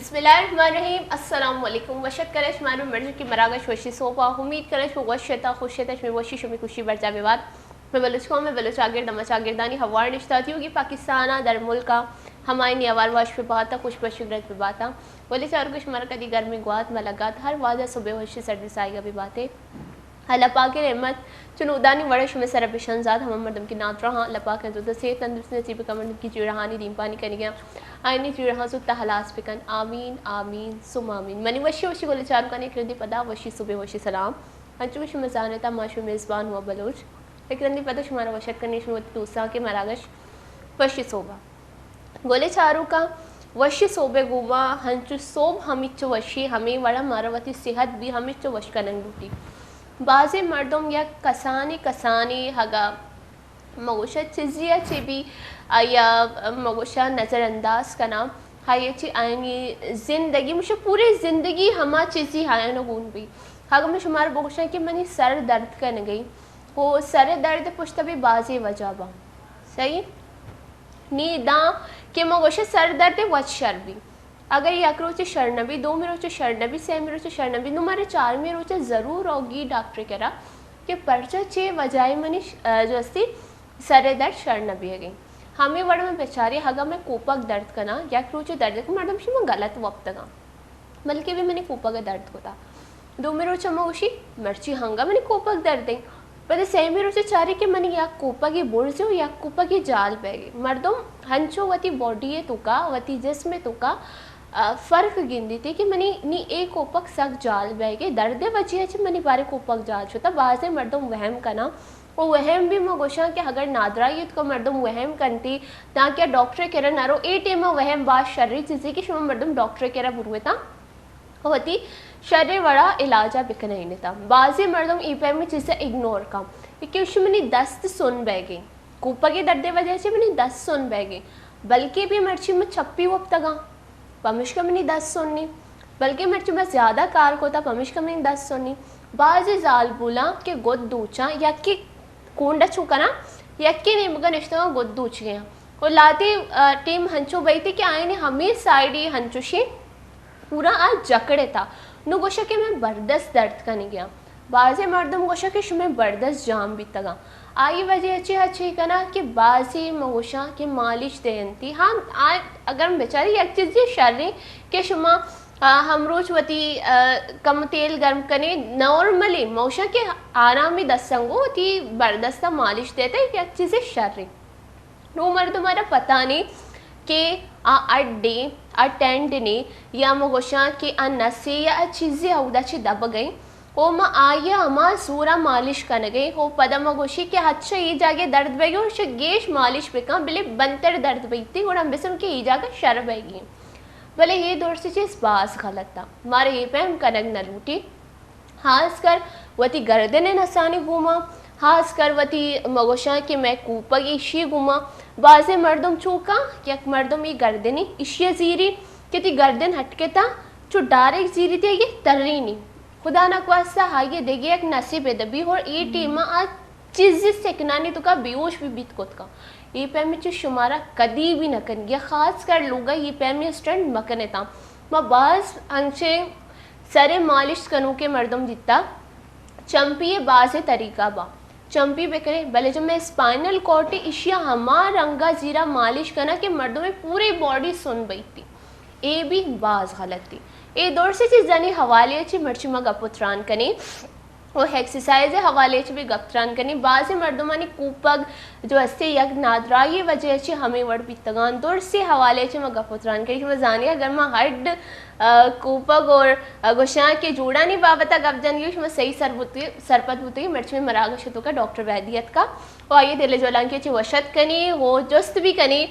بسم اللہ الرحمن الرحیم۔ السلام علیکم۔ وش اتکرے شمارا مرچی کہ مراگش وشی سوبا۔ امید کرے شما وش اتا، خوش اتا، شمے وشی شمے خوشی برجا ببات۔ مئے بلوچ قوم، مئے بلوچ چاگرد، ہما چاگردانی ہوار نشتاتی ہوگی پاکستان ء در ملک ء ہمائنی ہوار وش ببات ء خوش بش گرج ببات ء۔ گلیں چاروکاں، شمارا کدی گرمی گوات مہ لگات، ہر وہد ء صبح وشی سردی ساہیگ ء بباتے۔ اللہ پاک ء رحمت چو نودانی وڑ ء شمئے سر ء بشنزات، ہما مردم کہ نادراہاں، اللہ پاک ء زوت ء صحت تندرستی نصیب بکن، مردم کہ جیڑہانی دیمپانی کنگ ء آئینی جیڑہاں زوت ء ہلاس بکن۔ آمین، آمین، ثم آمین۔ منی وشی وشی گلیں چاروکانی یک رندے پدا وشی صبح وشی سلام۔ انچو کہ شما زانتا ما شمئے میزبان ہوا بلوچ۔ یک رندے پدا شمارا وش اتک کنیں شمئے وتی دوستاں کہ مراگش وشی صوبہ۔ گلیں چاروکاں، وشی صوبے گوما ہنچو صوب ہمیچو وشی، ہمے وڑا مارا وتی صحت بھی ہمیچو وش کنگ لوٹی۔ بازیں مردم یک کسانیں کسانیں ہگا مگوشا چیزی ء چہ بھی آیا مگوشا نظر انداز کناں، آیا چہ آیانی زندگی، مشا پوری زندگی ہما چیزی آیانا گون بی۔ اگہ من شمارا بگوشاں کہ منی سر درد کنگئی، ہو سر درد پشت بھی بازیں وجہ باں۔ صحیح؟ نی داں کہ ما گوشے سر درد وت شر بی۔ اگر یک روچے شر نبی، دومی روچے شر نبی، سیمی روچے شر نبی، نو مارے چارمی روچے ضرور اوگی ڈاکٹر کرا کہ پرچا چے وجہ منی ش-، ا، جو استی سر درد شر نبی اگی۔ ہمیں وڑ میں بیچاری اگا میں کوپک درد کنا، یک روچے درد کن مردم شی من غلط وپتگاں۔ بلکہ بھی منی کوپگ ء درد کتا۔ دومی روچ ء ما گوشی، مرچی ہنگا منی کوپگ درد انت۔ پدا سیمی روچ ء چاری کہ منی یک کوپگے برز و یک کوپگے جال بیگے۔ مردم ہنچو وتی باڈی ء توکا، وتی جسم ء توکا، آ، فرق گندیتے کہ منی نی اے کوپگ سک جال بیگے، درد ء وجہ ء چہ منی بارے کوپگ جال شتا۔ بازیں مردم وہم کنا۔ و وہم بھی ما گوشاں کہ اگر نادراہی ات کہ مردم وہم کنتی، تاکہ ڈاکٹر کرا نرو، اے ٹیم ء وہم باز شری چیزی کہ شما مردم ڈاکٹر کرا بروتاں، وتی شریں وڑا علاج ء بکنینتاں۔ بازیں مردم اے پیمیں چیز ء اگنور کن، کہ اشی منی دست سن بیگیں، کوپگے دردے وجہ چہ منی دست سن بیگیں، بلکہ بھی مرچی من چپی وپتگاں۔ پمشکا منی دست سنی، بلکہ مرچی من زیادہ کار کتا، پمشکا منی دست سنی۔ بازیں زالبولاں کہ گد دوچاں، یکے کونڈا چو کناں، یکے نیمگا نشتگاں گد دوچگیاں۔ و لاتے، آ، ٹیم ہنچو بیتے کہ آئینے ہمے سائیڈی ہنچوشیں پورا آ جکڑتا۔ نو گوشا کہ من بردست درد کنگیاں۔ بازیں مردم گوشاں کہ شمئے بردست جام بیتگاں۔ آئی وجہ چہ ہچی کناں کہ بازی مگوشاں کہ مالش دینتی۔ ہاں، آ، اگر بیچاری یک چیزی شریں کہ شما، آ، ہمروچ وتی، آ، کم تیل گرم کنے، نارملی موشاں کہ آرامی دستنگو وتی بردستا مالش دیتے، یک چیزی شریں۔ نو مردم ء را پتہ نی کہ آ اڈ ایں، آ ٹینڈ نی، یا ما گوشاں کہ آ نسے یا آ چیزے اودا چہ دبگ ء ایں۔ او ما آئی ء ہما زور ء مالش کنگ ء ایں۔ او پدا ما گوشی کہ اچھا اے جاگہ درد بیگ ء، گیش مالش بکن، بلے بنتر درد بیتی، گڑا ہم بسن کہ اے جاگہ شر بیگی۔ بلے اے دور سے چیز باز غلط ء، مارا اے پیم کنگ نہ لوٹی۔ خاص کر وتی گردن ء نسانی گوما، خاص کر وتی مگوشاں کہ مئے کوپگ ایشی گوما۔ بازیں مردم چوکاں، یک مردم ای گردنی ایشی زیری کہ تی گردن ہٹکتا، چو ڈائریکٹ زیری تے یہ ترینی۔ خدا نخواستہ آئی دگہ یک نسے بدبی اور ای ٹیما آ چیزی سکنانی توکا بیہوش بھی بیت کت کن۔ اے پیمیں چیز شمارا کدی بھی نہ کنگی، خاص کر لوگا اے پیمیں اسٹنٹ مکنتاں۔ ما باز انچیں سرے مالش کنوکیں مردم دیتا، چمپی ء بازیں طریقہ با، چمپی بکنے، بلے جو میں اسپائنل کارڈ اشیا ہما رنگا زیرا مالش کنا کہ مردم پورے باڈی سن بیتی۔ اے بھی باز غلطی۔ اے دور سے چیزانی حوالے چی مرچی ما گپ و تران کنیں۔ و ایکسرسائز ء حوالے چ بھی گپ تران کنیں۔ بازیں مردمانی کوپگ جو استے یک نادراہی وجہ چہ ہمیں وڑ بیتگان۔ درستی حوالے چ ما گپ و تران کنیں۔ شما زانے اگر ما ہڈ، آ، کوپگ اور، آ، گوشاں کہ جوڑانی بابت ء گپ جنگی، شما صحیح سر بوتگی، سرپد بوتگی، مرچی مراگش توکا ڈاکٹر ویدی اتکا و آئی دل جولانکی چہ وشت کنی و جست بھی کنی۔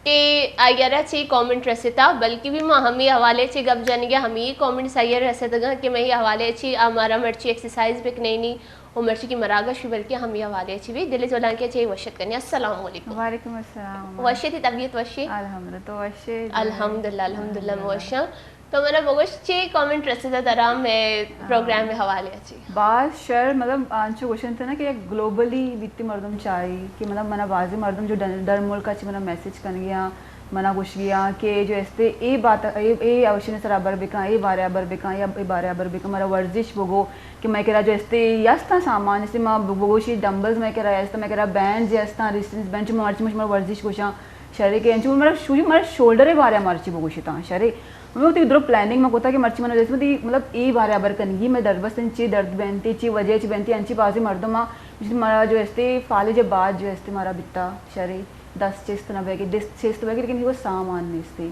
کہ آئی ء را چے کامنٹ رسیتا، بلکہ بھی ما ہمے حوالے چے گپ جنگے، ہمے کامنٹس آئی ء رسیتگاں کہ مئے حوالے چے آ مارا مرچی ایکسرسائز بکنینی و مرچی کی مراگش بھی، بلکہ ہمے حوالے چے بھی دل جولانکی چے وشت کنی۔ السلام علیکم۔ وعلیکم السلام۔ وشے، تی طبیعت وشے؟ الحمدللہ، تو وشے؟ الحمدللہ، الحمدللہ، الحمدللہ۔ وشاں۔ تو منا بگوش چے کامنٹ رسیتا ترا مئے پروگرام ء حوالے چے؟ باز شر، مطلب، انچو گوشنت نا کہ یک گلوبلی بیتی مردم چاری کہ، مطلب، منا بازی مردم جو ڈن-، در ملک ء چہ منا میسج کنگی آں، منا گوشگی آں کہ جو استے اے بات، اے، اے اوشن سرا بر بکاں، اے بارے بر بکاں، یا اے بارے بر بکاں، مارا ورزش بگو کہ مئے کرا جو استے یستاں سامان، استے ما بگوشی ڈمبلز مئے کرا یستاں، مئے کرا بینڈز یستاں، ریزسٹنس بینڈ، چو مرچی مش مارا ورزش گوشاں، شرے کہ انچو مرا شوجی مرا شولڈر بارے مرچی بگوشتاں، شرے۔ مطلب وتی درو پلاننگ ما کوتا کہ مرچی منا جیسے وتی مطلب اے بارے بر کنگی، مئے درد بستن چی درد بینتے، چی وجہ چی بینتے، انچی بازی مردم آ، مارا جو استے فالج بعد جو استے مارا بیتا، شرے۔ دست چست نہ بیگی، دست چست بیگی، لیکن وہ سامان نیستی۔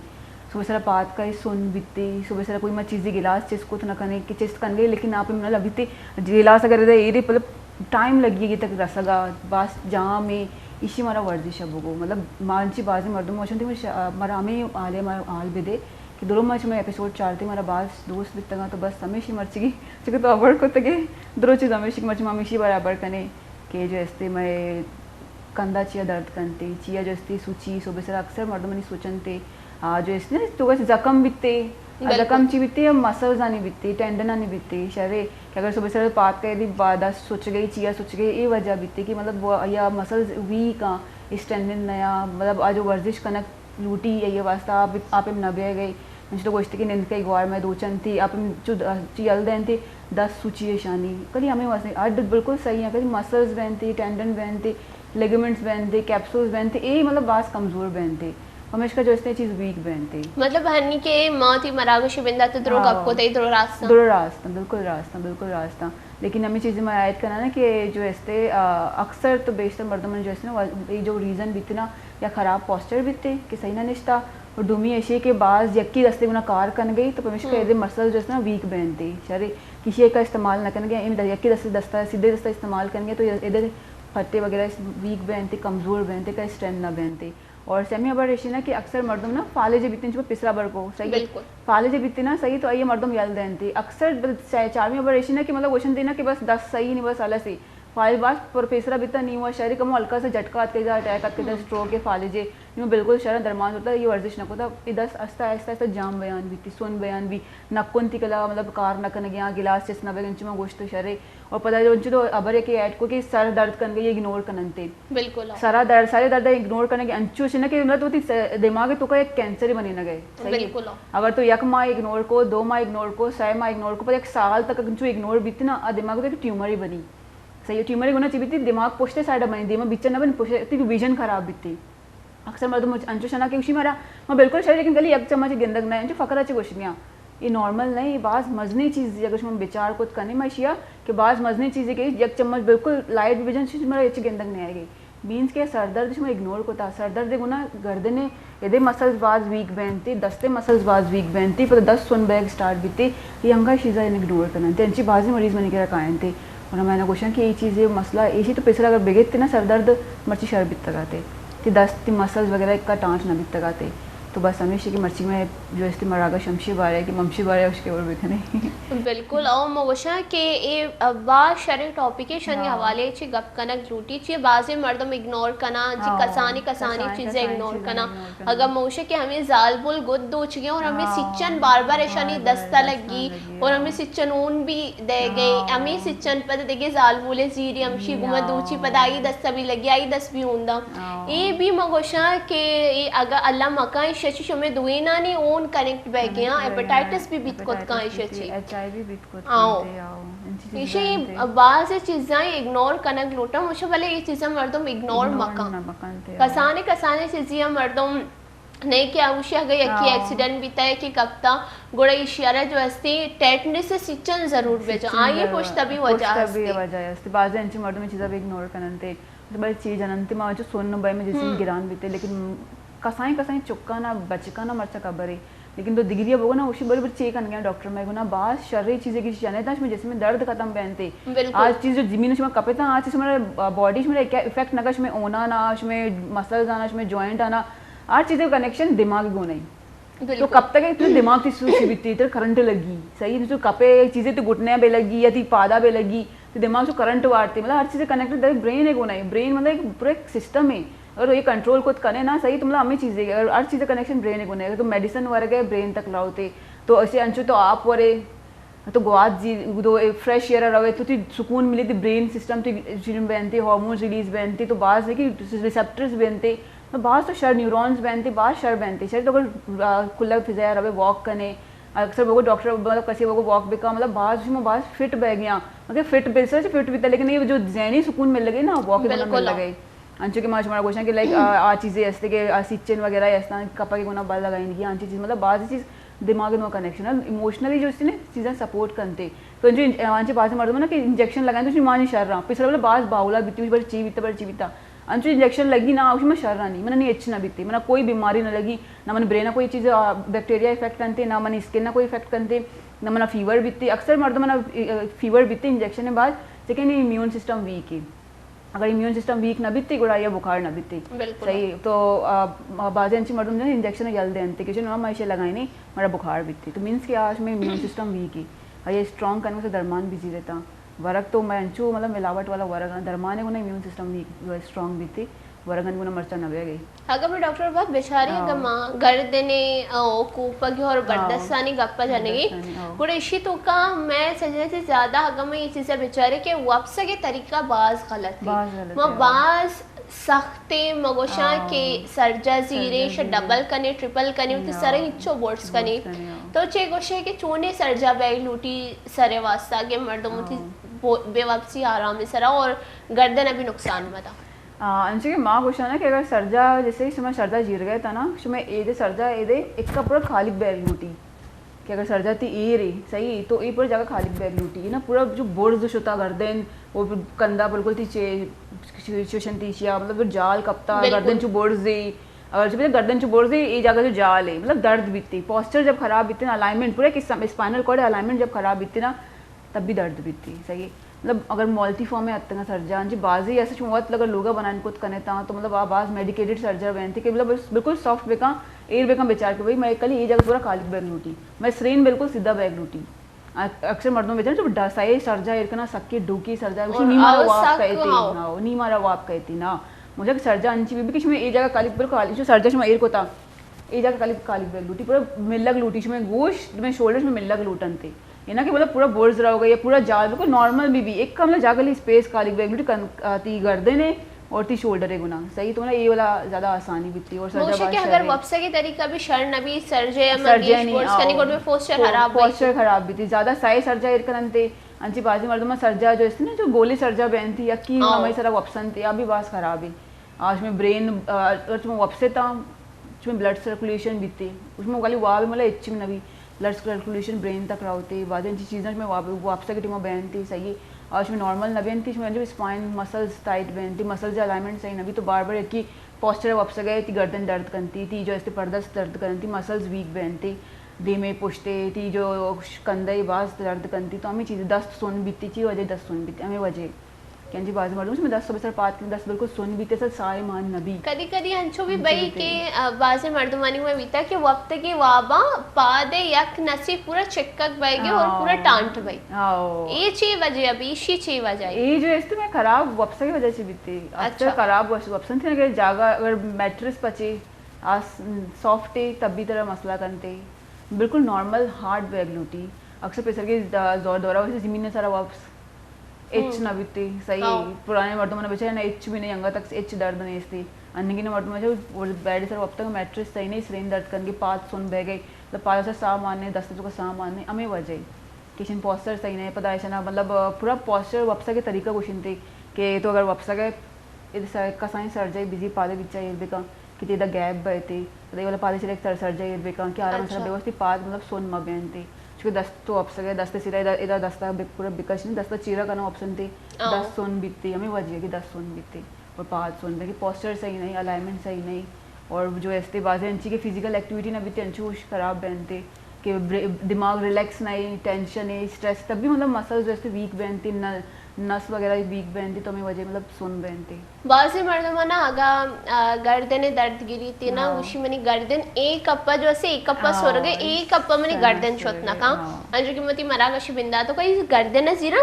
صبح سرا پاد کا سن بیتی، صبح سرا کوئی ما چیزی گلاس چست کت نہ کنے کہ چست کنگے، لیکن آپ منا لگتی گلاس اگر دے ایری مطلب ٹائم لگی گی تک رسگا، باس جام ہے، ایشی مارا ورزش ہے بگو۔ مطلب مانچی بازی مردم وشن تھی، مارا ہمیں حال ہے، مارا حال بدے کہ درو ما چمے ایپیسوڈ چارتے، مارا باز دوست بیتگا، تو بس ہمیشی مرچگی چکہ تو ابر کتگے، درو چیز ہمیشی مرچی ما ہمیشی برابر کنے۔ کہ جو استے مئے کندھا چیا درد کنتے، چیا جو استے سوچی، صبح سرا اکثر مردمانی سوچنتے، آ، جو استے تو بس زخم بیتے، آ، بالکل۔ زخم چی بیتے، یا مسلز آنی بیتے، ٹینڈن آنی بیتے، شرے کہ اگر صبح سرا پاد کئے دی با-، دست سوچ گئی، چیا سوچ گئی، اے وجہ بیتے کہ مطلب وہ یا مسلز ویک آں، اس ٹینڈن نیا، مطلب آ جو ورزش کنک لوٹی، اے واسطہ آپ، آپ نہ بیگئے۔ انچو تو گوشتے کہ نند کئی گوار میں دوچنتی، آپ چو چی یل دینتی، دست سوچی اشانی۔ کدی ہمیں واسطے ہڈ بالکل صحیح ہیں، کدی مسلز بینتی، ٹینڈن بینتی، لیگمنٹس بینتی، کیپسولز بینتی، اے مطلب باز کمزور بینتی۔ ہمیشہ جو استے چیز ویک بینتی۔ مطلب ہنی کہ ما تی مراگش بندہ تو درو ہاں۔ گپ کو تے درو راستہ۔ درو راستہ، بالکل راستہ، بالکل راستہ۔ لیکن ہمیں چیزیں ما عائد کرنا نا کہ جو استے، آ، اکثر تو بیشتر مردم جو استے نا، یہ جو ریزن بیتے نا، یا خراب پوسچر بیتے کہ صحیح نہ نشتا، اور دومی ایشی کہ باز یکی دستے گنا کار کن گئی تو پمیشکا ہم۔ ایدے مسل جو استے نا ویک بینتے، شرے کسی کا استعمال نہ کن گیا، ایم یکی دستے دستا، سیدھے دستا استعمال کن گیا تو ایدے پھٹے وغیرہ ویک بینتے، کمزور بینتے، کا اسٹرینتھ نہ بینتے۔ اور سیمی ہبر ایشی نا کہ اکثر مردم نا فالج بیتن چو پیسرا بر کو، صحیح ہے؟ بالکل۔ فالج بیتن نا، صحیح، تو آئی مردم یل دینتی۔ اکثر بل-، چا-، چارمی ہبر ایشی نا کہ مطلب گوشن دینا کہ بس دست صحیح نہیں، بس الس ہی۔ فالج باز پر پیسرا بیتا نہیں ہوا، شہری کمو ہلکا سا جھٹکا آت کے جا، اٹیک آت کے جا، ہم۔ اسٹروک کے فالج ہے۔ نو بالکل شہر درمان ہوتا، یہ ورزش نہ کوتا، یہ دست آہستہ، آہستہ، آہستہ جام بیان بیتی، سن بیان بی، نکن تی کلا مطلب کار نہ کنگے، آ گلاس چست نہ بے، انچو ما گوشت شرے۔ اور پدا جو انچو تو ہبر ہے کہ ایڈ کو کہ سر درد کن گئی، اگنور کننتے۔ بالکل۔ سرا درد، سرے درد اگنور کنگے، انچو شنا کہ مطلب تو تی س-، دماغ تو کا ایک کینسر ہی بنی نہ گئے۔ صحیح ہے؟ بالکل۔ اگر تو یک ماہ اگنور کو، دو ماہ اگنور کو، سہ ماہ اگنور کو، پر ایک سال تک انچو اگنور بیتی نا، آ دماغ تو ایک ٹیومر ہی بنی۔ صحیح ہے؟ ٹیومر ہی گنا چی بیتی، دماغ پشتے سائیڈ بنی، دیما بیچا نہ بنی، پشتے تی ویژن خراب بیتی۔ اکثر مردم انچو شنا کہ گوشی مارا، ما بالکل شری، لیکن گلی یک چمچ گندگ نہ، انچو فقط اچ گوشگیاں۔ یہ نارمل نہیں، یہ باز مزنی چیز، اگر شما بچار کت کنے ما اشیا کہ باز مزنی چیزے کہ یک چمچ بالکل لائٹ بھی بجن، شما اچ گندگ نہیں آئے گی۔ مینز کہ سر درد شما اگنور کتا، سر درد گنا گردنے ادے مسلز باز ویک بینتی، دستے مسلز باز ویک بینتی، پتہ دست سن بیگ سٹارٹ بیتی، یہ ہنگا چیزا اگنور کننتے۔ انچی بازی مریض منی کرا کائنتے۔ اور میں نے گوشن کہ یہ چیز، یہ مسئلہ، ایشی تو پیسرا اگر بگیت نا سر درد مرچی شر بیتگاتے۔ تی دست، تی مسلز وغیرہ کا ٹانچ نہ بیتگاتے۔ تو بس ہمیشی کہ مرچی میں جو استی مراگش ہمشی بارے کہ ممشی بارے اشکے اور بکنے۔ بالکل، او مگوشاں کہ اے باز شریں ٹاپک ہے، شانی ہاں۔ حوالے چی گپ کنگ لوٹی، چی بازیں مردم اگنور کنا، چی ہاں، کسانی، کسانی کسانی، چیزیں کسانی اگنور چیزیں کنا۔ اگنور کنا۔ اگر موشے کہ ہمیں زالبول گد دوچگے اور ہمیں ہاں، سچن بار بار اشانی بار بار دستا دستا لگی، لگی، اور ہاں۔ ہمیں سچن اون بھی دے گئے، ہاں۔ ہمیں سچن پد دیگے زالبولے زیری ہمشی گما ہاں۔ دوچی پد آئی دستا بھی لگی، آئی دست بھی اوندا۔ ہاں۔ اے بھی ما گوشاں کہ اے اگا اللہ مکان شچی شمے دوینانی اون کنیکٹ بہ گیا، کنیکٹ بہ گیا، ہیپاٹائٹس بھی بیت کت ہیپاٹائٹس کائیں بھی تھی، شچی۔ ایچ آئی وی بیت کت آؤ۔ کنتے، آؤ۔ انچی چیز ایشی بنتے۔ بعض چیزاں اگنور کنگ لوٹا، مجھے بلے یہ چیزاں مردم اگنور اگنور مکان۔ نہ مکانتے، آؤ۔ کسانے کسانے چیزیں مردم نہیں کہ اوشی اگر یکی ہاں۔ ایکسیڈنٹ بیتا ہے کہ کپتا، گڑا ایشی ارا جو استی ٹیٹنس سچن ضرور بے جو، سچن آئیے ضرور۔ پشتا بھی وجہ پشتا بھی استی۔ وجہ استی۔ بعض انچی مردم چیزا بھی اگنور کننتے۔ بلے چی جننتے ما چو سن بے میں جسم ہم۔ گران بیتے، لیکن کسائیں کسائیں چکانا بچکانا مرچا خبرے۔ لیکن تو دگریا بگو نا، اوشی بری بری چیک کنگے ڈاکٹر میں گو نا، باز شریں چیزے کہ جنے تا شمے جسم میں درد ختم بینتے۔ بالکل۔ آج چیز جو زمین شما کپے تا، آج چیز شمارا باڈی شمارا کیا افیکٹ نگا، شمے اونا نا، شمے مسلز آنا، شمے جوائنٹ آنا، ہر چیز کا کنیکشن دماغ گو نہیں۔ بالکل۔ تو کب تک اتنے دماغ تی سوچی بیتی، تر کرنٹ لگی، صحیح ہے؟ تو کپے چیزیں تو گھٹنے بے لگی یا تی پادا بے لگی، تو دماغ تو کرنٹ وارتی، مطلب ہر چیز کنیکٹڈ ہے، برین ہے گو نہیں، برین مطلب ایک پورا ایک سسٹم ہے۔ اگر تو یہ کنٹرول کت کنے نا، صحیح، تو مطلب ہمیں چیزیں، اگر ہر چیز کنیکشن برین کو نہیں، اگر تو میڈیسن ورگے برین تک لاؤ تے، تو اسے انچو تو آپ ورے، تو گوات زی، تو فریش ایئر روے، تو تی سکون ملے، تی برین سسٹم تی چیزیں بنتے، ہارمونز ریلیز بنتے، تو باز ہے کہ ریسپٹرز بنتے، تو باز تو شر نیورونز بنتے، باز شر بنتے۔ شر تو اگر، آ، کلا فضا روے واک کنے، اکثر بگو ڈاکٹر مطلب کسی بگو واک بکا، مطلب باز شما باز فٹ بہ گیا۔ مگر فٹ بے سر فٹ بیتا، لیکن یہ جو ذہنی سکون مل لگے نا، واک مل لگے۔ انچو کہ ما شمارا گوشاں کہ لائک، آ، آ چیزیں ہستے کہ آ سیچن وغیرہ ہستاں، کپا کے گنا بل لگائیں گی، آ چیز مطلب باز چیز دماغ نو کنیکشن ہے، ایموشنلی جو اس نے چیزیں سپورٹ کنتے۔ تو انچو انج-، آنچے باز مردم نا کہ انجیکشن لگائیں تو مانی شر رہا، پسر بولے باز باولا بیتی، بڑی چی بیتا، بڑی چی بیتا۔ انچو انجیکشن لگی نا، اس میں شر رہا نہیں، منا نہیں اچ نہ بیتی، منا کوئی بیماری نہ لگی، نہ من برین کوئی چیز، آ، بیکٹیریا افیکٹ کنتے، نہ من اسکن نہ کوئی افیکٹ کنتے، نہ منا فیور بیتی۔ اکثر مردم نا، آ، فیور بیتی انجیکشن بعد، لیکن امیون سسٹم ویک ہے۔ اگر امیون سسٹم ویک نہ بیتی، گڑا یا بخار نہ بیتی۔ صحیح۔ تو، آ، بعضی انچی مردم جو انجیکشن یل دینتے کہ جو نا ما ایشے لگائیں نہیں، مارا بخار بیتی۔ تو مینس کہ آج میں امیون سسٹم ویک ہے۔ اور یہ اسٹرانگ کرنے سے درمان بھی زیرتا۔ ورگ تو میں انچو مطلب ملاوٹ والا ورگ آں، درمانے گونا امیون سسٹم ویک، اسٹرانگ بیتی، ورگن گونا مرچا نہ بیگے۔ اگہ میں ڈاکٹر بات بچاری، اگہ ما گردنے، او، کوپگی اور بردستانی گپا جنگی، گڑا اشی تو کا میں سجنے سے زیادہ اگہ میں یہ چیزیں بچارے کہ وپسگے طریقہ باز غلط ہے۔ ما باز سخت مگوشاں کہ سرجا زیرے، شہ ڈبل کنے، ٹرپل کنے، تے سر ہچو بورڈز کنے۔ تو چے گوشے کہ چونے سرجا بیگ لوٹی سرے واسطہ کہ مردم وتی بو-، بے واپسی آرام سرا اور گردن ابھی نقصان مدا۔ آ، انچو کہ ما گوشاں نا کہ اگر سرجا، جیسے شما سرجا جیر گئے تا نا، شما اے دے سرجا اے دے ایک کا پورا خالی بیگ لوٹی۔ کہ اگر سرجا تی ایر ہے، صحیح ہے، تو اے پورا جگہ خالی بیگ لوٹی۔ اے نا پورا جو برز شتا گردن، وہ کندا بالکل تی چے، چوشن تی چیا، مطلب جو جال کپتا، گردن چو برز ہے، اگر جو گردن چو برز ہے، اے جگہ جو جال ہے، مطلب درد بیتی۔ پوسچر جب خراب بیتی نا، الائنمنٹ، پورا کہ اسپائنل کارڈ الائنمنٹ جب خراب بیتی نا، تب بھی درد بیتی، صحیح ہے۔ مطلب اگر مالٹی فارم اتنگا سرجا، جی بازی ایسے شما وت اگر لوگا بنان کت کنے تا، تو مطلب آ باز میڈیکیٹڈ سرجا بینتی کہ مطلب بس بالکل سافٹ بکاں، ایر بکاں بچار کہ بھئی میں کلی اے جگہ پورا خالی بیگ لوٹی، میں سرین بالکل سیدھا بیگ لوٹی۔ ا-، اکثر مردم بچار جو ڈسائے سرجا ایر کنا سکی ڈوکی سرجا، گوشی نی مارا واب کہتی، ہاں، نی مارا واب کہتی نا۔ مجھے کہ سرجا انچی بی بی کہ شما اے جگہ خالی بالکل خالی، جو سرجا شما ایر کتا، اے جگہ خالی، خالی بیگ لوٹی، پورا ملگ لوٹی، شما گوش، شما شولڈر شما ملگ لوٹنتے۔ یہ نہ کہ مطلب پورا برز رہو گا یا پورا جال، بالکل نارمل بھی بھی، ایک کم جاگہ لی اسپیس خالی بیگ لوٹی، کن-، آ، تی گردن ہے اور تی شولڈر ہے گنا۔ صحیح تو نا، یہ والا زیادہ آسانی بیتی اور سرجا مگوشے کہ اگر وپسگے طریقہ بھی شر نبی، سرجے یا سرجے گیش نہیں، بورڈز کنی، گوڑ میں پوسچر خراب بیتی۔ پوسچر خراب بیتی، زیادہ سائے سرجا ایر کننتے، انچی بازی مردم سرجا جو استے نا، جو گولی سرجا بینتی، یکی ہمیں سرا وپسنتے، ابھی باز خراب ہے۔ آ، شمئے برین، آ، اگر شما وپسے تا، شمئے بلڈ سرکولیشن بیتے۔ شما گالی واب ملا اچ نبی، بلڈ سرکولیشن برین تک راوتے، بعد انچی چیزاں شما واب-، وپسا کے ٹیما بینتے، صحیح ہے۔ اور شما نارمل نہ بینتے، شما جو اسپائن مسلز ٹائٹ بینتے، مسلز الائنمنٹ صحیح نبی، تو بار بار یکی پوسچر وپسا گئے، تی گردن درد کنتی، تی جو استے پردست درد کنتی، مسلز ویک بینتے، دیمے پشتے، تی جو کندھے باز درد کنتی، تو ہمیں چیز دست سن بیتی، چی وجہ دست سن بیتی، ہمیں وجہ۔ کہ انچی بازیں مردم شمئے دست ء بسر پاد کنت، دست بالکل سن بیت، اصل ساہ مان نہ بیت۔ کدی کدی انچو بھی بئی کہ، آ، بازیں مردمانی وے بیتا کہ وپتگی واباں پاد ء یک نسی پورا چکک بئیگی اور پورا ٹانٹ بئی۔ اے چی وجہ ء بی؟ ایشی چی وجہ ء؟ اے جو است میں خراب وپسگ وجہ سے بیتے۔ اکثر خراب وپس-، وپسن تھی اگر جاگہ، اگر میٹرس پچے، آس-، سافٹ ہے، تب بھی طرح مسئلہ کنتے۔ بالکل نارمل ہارڈ بیگ لوٹی۔ اکثر پیسر کے زور دورہ ویسے زمین سارا وپس ہچ نہ بیتی، صحیح۔ پرانے مردم نے بچارے نا ہچ بھی نہیں، انگا تک ہچ درد نہیں استی۔ انگی نے مردم جو بیڈ سر وپتگ میٹرس صحیح نہیں، سرین درد کنگی، پاد سن بہ گئی، مطلب پاد سر ساہ ماننے، دست چکا ساہ ماننے، ہمیں وجہ ہے۔ کشن پوسچر صحیح نہیں، پدا ایسا نا، مطلب پورا پوسچر وپسا کے طریقہ گوشنتے کہ تو اگر وپسا گئے، اے سا-، کسانیں سرجائی بزی پادے بچا ایر بکن کہ تیدا گیپ بئیتے، پدا اے والا پادے چلے سر-، سرجائی ایر بکن کہ آرام سر بے واسطے پاد مطلب سن مہ بینتے۔ چونکہ دست تو اپسگے، دست سیدھا ادا، ادا دستا بک-، پورا بکش نہیں، دستا چیرا کنا اپسنتے، دست سن بیتے، ہمیں وجہ ہے کہ دست سن بیتے اور پاد سن بیتے، پوسچر صحیح نہیں، الائنمنٹ صحیح نہیں اور جو ایستے بازیں انچی کے فزیکل ایکٹیویٹی نہ بیتے، انچوش خراب بینتے۔ کہ بر-، دماغ ریلیکس نہ ایں، ٹینشن ایں، اسٹریس، تب بھی مطلب مسلز جو ہے ویک بینتی، ن-، نس وغیرہ ویک بینتی، تو ہمیں وجہ مطلب سن بینتی۔ بعضی مردمانا اگا، آ، گردن درد گیری تی نا، گوشی منی گردن اے کپا جو اسے، اے کپا سرگے، اے کپا منی گردن شت نکا۔ انجو کہ متی مراگش بندا تو کئی گردن زیرا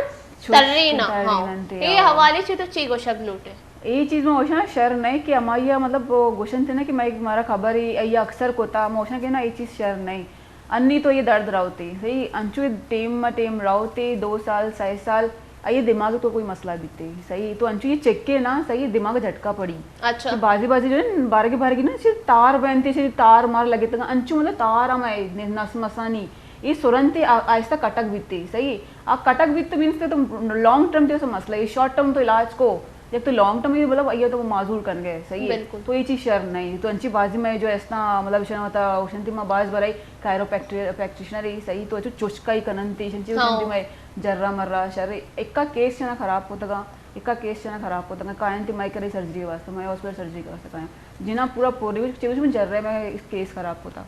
ترے نا، ہاں۔ اے حوالے چی تو چی گوشگ لوٹے؟ اے چیز ما گوشاں شر نئے کہ ہمائی ء مطلب گوشنت نہ کہ مئے مارا خبر ہے، ای اکثر کوتا ما گوشاں کہ نا اے چیز شر نئے۔ انی تو یہ درد راوتے، صحیح، انچو ٹیم ما ٹیم راوتے، دو سال، سئے سال، اے دماغ تو کوئی مسئلہ بیتے، صحیح؟ تو انچو اے چکے نا، صحیح، دماغ جھٹکا پڑی۔ اچھا۔ کہ بازی بازی جو ہے نا، بارگی بارگی نا، چی تار بنتے، چی تار مار لگے تگا، انچو مطلب تار ہم ہے، نس مسانی، اے سرنتے آ-، آہستہ کٹک بیتے، صحیح؟ آ کٹک بیت تو مینس تو لانگ ٹرم تے مسئلہ ہے، شارٹ ٹرم تو علاج کو، یک تو لانگ ٹرم ہی مطلب اے تو معذور کن گئے، صحیح ہے؟ بالکل۔ تو اے چیز شر نہیں، تو انچی بازی میں جو اس طرح مطلب شنو تا اوشنتی ما باز برای کائرو پریکٹیشنر ہی، صحیح؟ تو چو چشکائی کنن تے، شنچی ہاں۔ اوشنتی میں جرا مرا شر، ایکا کیس چنا خراب ہوتا گا، ایکا کیس چنا خراب ہوتا گا، کائن تے میں کرے سرجری واسطہ، میں ہاسپٹل سرجری واسطہ کائن۔ جنا پورا پوری چیز میں جرا میں کیس خراب ہوتا۔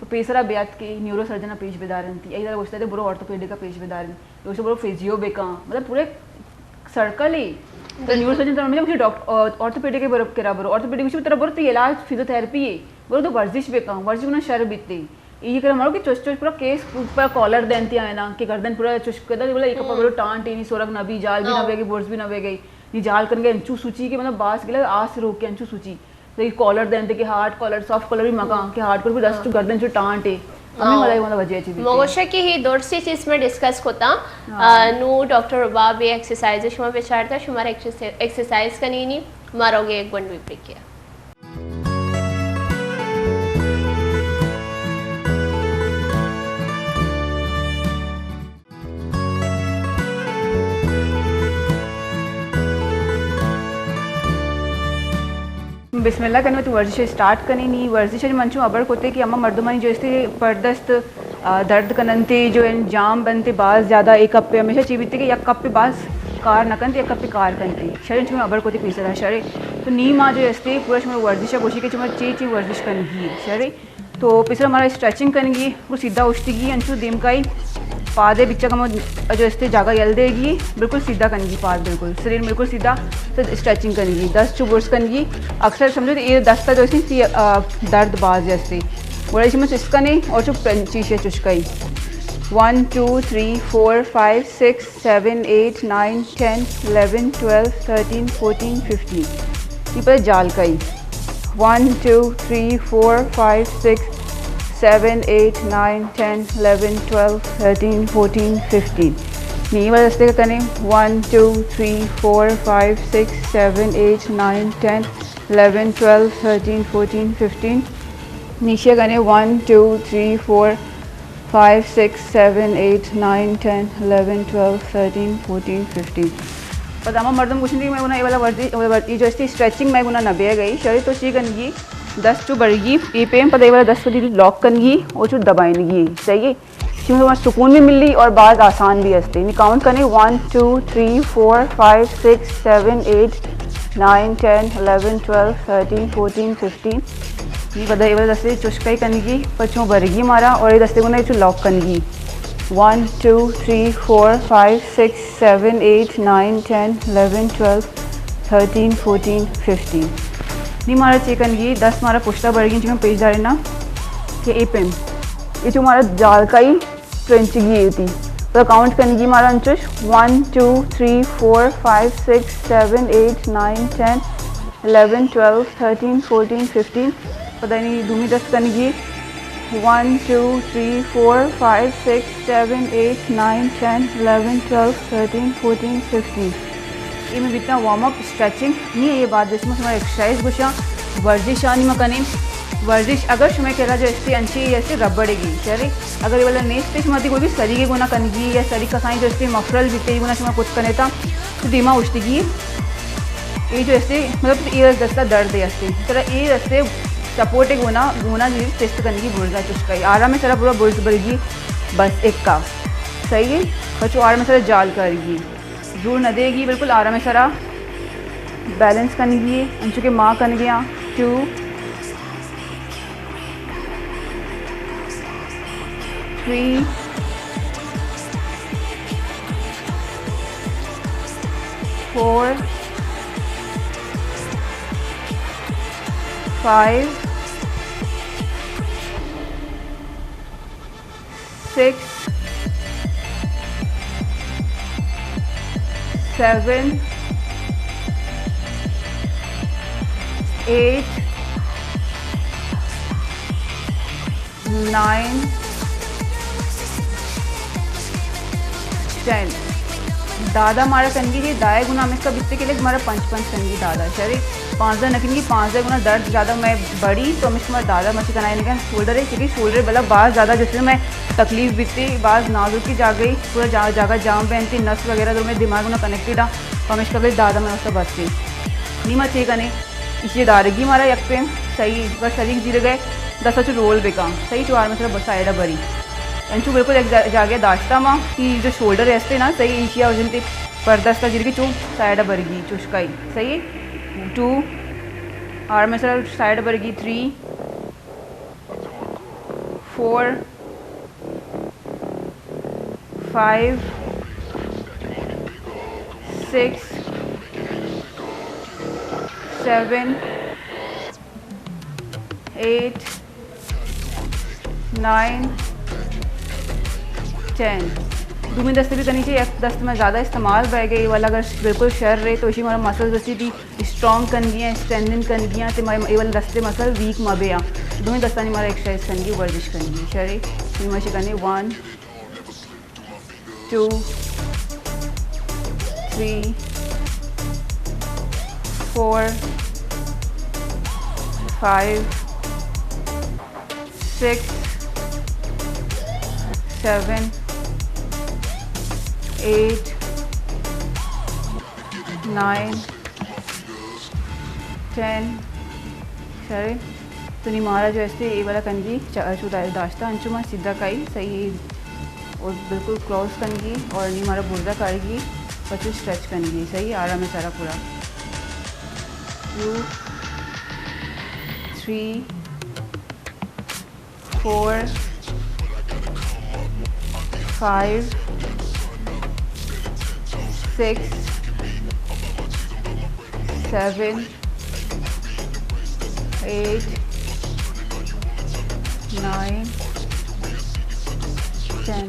تو پیسرا بیات کہ نیورو سرجن پیش بدارنتی، اے در گوشتا دے برو آرتھوپیڈک پیش بدارن، گوشتا برو فیزیو بکن، مطلب پورے سرکل ہی۔ تو بالکل۔ نیورو سرجن تو مجھے ڈاکٹر آرتھوپیڈک برو کرا برو، آرتھوپیڈک گوشی ترا برو تی علاج فیزیو تھراپی ہے، برو تو ورزش بکن، ورزش بنا شر بیتے۔ یہ کرا مرو کہ چوش چوش پورا کیس پورا کالر دینتی آئے نا کہ گردن پورا چوش کر دے، بولا ایک پر برو ٹانٹ ہی نہیں، سورگ نہ بھی، جال بھی نہ بے گئی، برز بھی نہ بے گئی، نی جال کن گئے انچو سوچی کہ مطلب باس گلا آس روک کے انچو سوچی۔ تو یہ کالر دینتے کہ ہارڈ کالر، سافٹ کالر بھی مکان کہ ہارڈ کالر بھی دسٹ گردن چو ٹانٹ ہے۔ ہمیں ہاں۔ مطلب مطلب وجہ چیز مگوشہ کہ ہی درستی چیز میں ڈسکس کتا۔ ہاں۔ آ، نو ڈاکٹر رباب یہ ایکسرسائز شما بچارتا، شما ایکسرسائز کنی نی، مارو گے ایک گھنٹہ بریک کیا۔ بسم اللہ کنیں تو ورزش اسٹارٹ کنیں۔ نی ورزش جو من چوں ابر کتے کہ اما مردمانی جو استے پردست، آ، درد کننتے، جو انجام بنتے باز زیادہ، ایک کپ پہ ہمیشہ چی بیتے کہ یک کپ پہ باز کار نہ کنتے، یک کپ پہ کار کنتے۔ شرے چوں ابر کتے پیسرا شرے۔ تو نی ما جو استے پورا شما ورزش گوشی کہ شما چی چی ورزش کنگی شرے۔ تو پیسر ہمارا اسٹریچنگ کنگی، وہ سیدھا اشتگی، انچو دیم کائی پادے بچک ہم جو استے جاگہ یل دے گی، بالکل سیدھا کنگی پاد، بالکل سرین بالکل سیدھا۔ تو اسٹریچنگ کنگی، دست چو برس کنگی۔ اکثر سمجھو تو یہ دست جو استے، آ، درد باز استے، گڑا اسی میں چست کنے اور چو پنچیش چشکائی۔ One, two, three, four, five, six, seven, eight, nine, ten, eleven, twelve, thirteen, fourteen, fifteen. یہ پر جال کائی۔ One, two, three, four, five, six, seven, eight, nine, ten, eleven, twelve, thirteen, fourteen, fifteen. نی والا دستے کا کنے۔ One, two, three, four, five, six, seven, eight, nine, ten, eleven, twelve, thirteen, fourteen, fifteen. نیشے کنے۔ One, two, three, four, five, six, seven, eight, nine, ten, eleven, twelve, thirteen, fourteen, fifteen. پدا ہما مردم گوشنتی کہ میں گنا اے والا ورزی، اے جو استی اسٹریچنگ میں گنا نہ بے گئی، شرے تو چی کنگی، دست چو برگی، اے پیم پدا اے والا دست پہ لاک کنگی، او چو دبائنگی، صحیح ہے؟ اس میں تمہارا سکون بھی ملی اور باز آسان بھی ہستے۔ نی کاؤنٹ کنے، one, two, three, four, five, six, seven, eight, nine, ten, eleven, twelve, thirteen, fourteen, fifteen. نی پدا اے والا دستے چشکائی کنگی، پچوں برگی مارا اور اے دستے گنا چو لاک کنگی۔ One, two, three, four, five, six, seven, eight, nine, ten, eleven, twelve, thirteen, fourteen, fifteen. نی مارا چی کنگی، دست مارا پشتا برگی، چی میں پیش دارے نا کہ اے پیم، اے چو مارا جال کائی ٹرنچگی ہوتی۔ تو کاؤنٹ کنگی مارا انچوش، one, two, three, four, five, six, seven, eight, nine, ten, eleven, twelve, thirteen, fourteen, fifteen. پدا نی دومی دست کنگی، one, two, three, four, five, six, seven, eight, nine, ten, eleven, twelve, thirteen, fourteen, fifteen. اے میں بیتا وارم اپ، اسٹریچنگ۔ نی اے بعد جو شما شما ایکسرسائز گوشاں، ورزش آنی ما کنیں۔ ورزش اگر شما کرا جو استے انچی استے ربڑے گی، شرے۔ اگر اے والا نیست شما دی کوئی بھی سری کے گنا کنگی یا سری کسائیں جو استے مفرل بیتے گنا شما کت کنے تا، تو دیما اشتگی۔ اے جو استے، مطلب، اے دستا درد ہے استے۔ ترا اے استے سپورٹ گونا، گونا جی چست کنگی برزا چشکائی۔ آرام سرا پورا برز برگی، بس ایکا۔ صحیح ہے؟ پچو آرام سرا جال کرگی۔ زور نہ دے گی، بالکل آرام سرا بیلنس کنگی۔ انچو کہ ما کنگی ہاں۔ Two, three, four, five, six, seven, eight, nine, ten. دادا مارا کنگی جی دائے گنا ہمیں کا بیتے کے لئے مارا پنچ پنچ کنگی دادا، شرے پانزدہ نہ کنگی، پانزدہ گنا درد زیادہ میں بڑی، تو ہمیں مارا دادا مچی کنائے نگا شولڈر ہے، کیونکہ شولڈر بلا باز زیادہ جیسے میں تکلیف بیتے، باز نازکی جاگہ، پورا جا-، جاگہ جام بینتے، نس وغیرہ تو میں دماغ نہ کنیکٹڈ آ، تو ہمیں کا دادا میں اس بستے۔ نی ما چے کنے، ایشی دارگی مارا یک پیم، صحیح، بس سلیک زیرگئے، دستا چو رول بکا، صحیح، چو آرام سرا سائیڈا بری۔ انچو بالکل یک جا-، جاگہ داشتا ما، کہ جو شولڈر ہستے نا، صحیح، ایشی آ وجنتے پردستا زیرگی چو سائیڈا برگی، چوشکائی، صحیح۔ ٹو، آرام سرا سائیڈا برگی، three, four, five, six, seven, eight, nine, ten. دومی دست بھی کنی چاہیے، یک دست میں زیادہ استعمال بہ گئی والا، اگر بالکل شر رہے تو اسی ہمارا مسلز اسی بھی اسٹرانگ کنگی ہیں، اسٹرینتھن کنگی ہیں، تے مارے اے والے دستے مسل ویک مہ بے آں۔ دوئیں دستانی مارا ایکسرسائز کنگی، ورزش کنگی، شرے۔ تے ماشی کنی one, two, three, four, five, six, seven, eight, nine, ten. شرے۔ تو نی مارا جو استے اے والا کنگی چا-، چو دا-، داشتا، انچو ما سیدھا کائی، صحیح، اور بالکل کراس کنگی، اور نی مارا برزا کارگی، پچو اسٹریچ کنگی، صحیح، آرام سرا پورا۔ Two, three, four, five, six, seven, eight, nine, ten.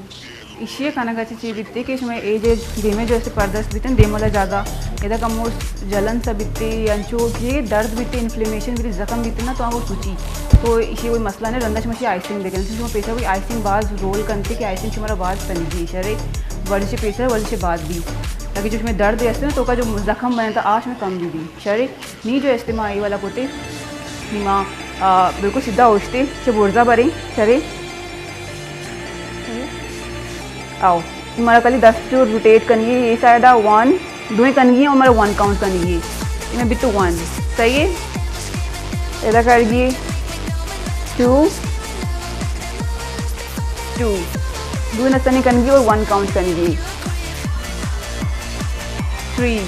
ایشی ء کنگ ء چہ چی بیتے کہ شمئے اے جے دیمے جو استے پردست بیتن، دیم والا جاگہ، ادا کمو جلن سا بیتے، انچو کہ درد بیتے، انفلیمیشن بیتے، زخم بیتے نا، تو آ وہ سوچی۔ تو ایشی کوئی مسئلہ نہیں، رندا شما ایشی آئسنگ بکن۔ شما پیسر کوئی آئسنگ باز رول کنتے کہ آئسنگ شمارا باز تنگی شرے، ورزش پیسر، ورزش بعد بھی۔ تاکہ جو شمئے درد ہستے نا، تو کا جو زخم بنتا، آ شمئے کم بھی بھی شرے۔ نی جو استعمال اے والا کوتے، نی ما، آ، بالکل سیدھا اوشتے، چہ برزا بریں، شرے۔ آؤ، مارا کلی دست جو روٹیٹ کنگی، اے سائیڈ آ ون، دوئیں کنگی اور مارا ون کاؤنٹ کنگی۔ اے میں بیتو ون، صحیح ہے؟ ادا کرگی ٹو، ٹو، دوئیں دستانی کنگی اور ون کاؤنٹ کنگی۔ Three,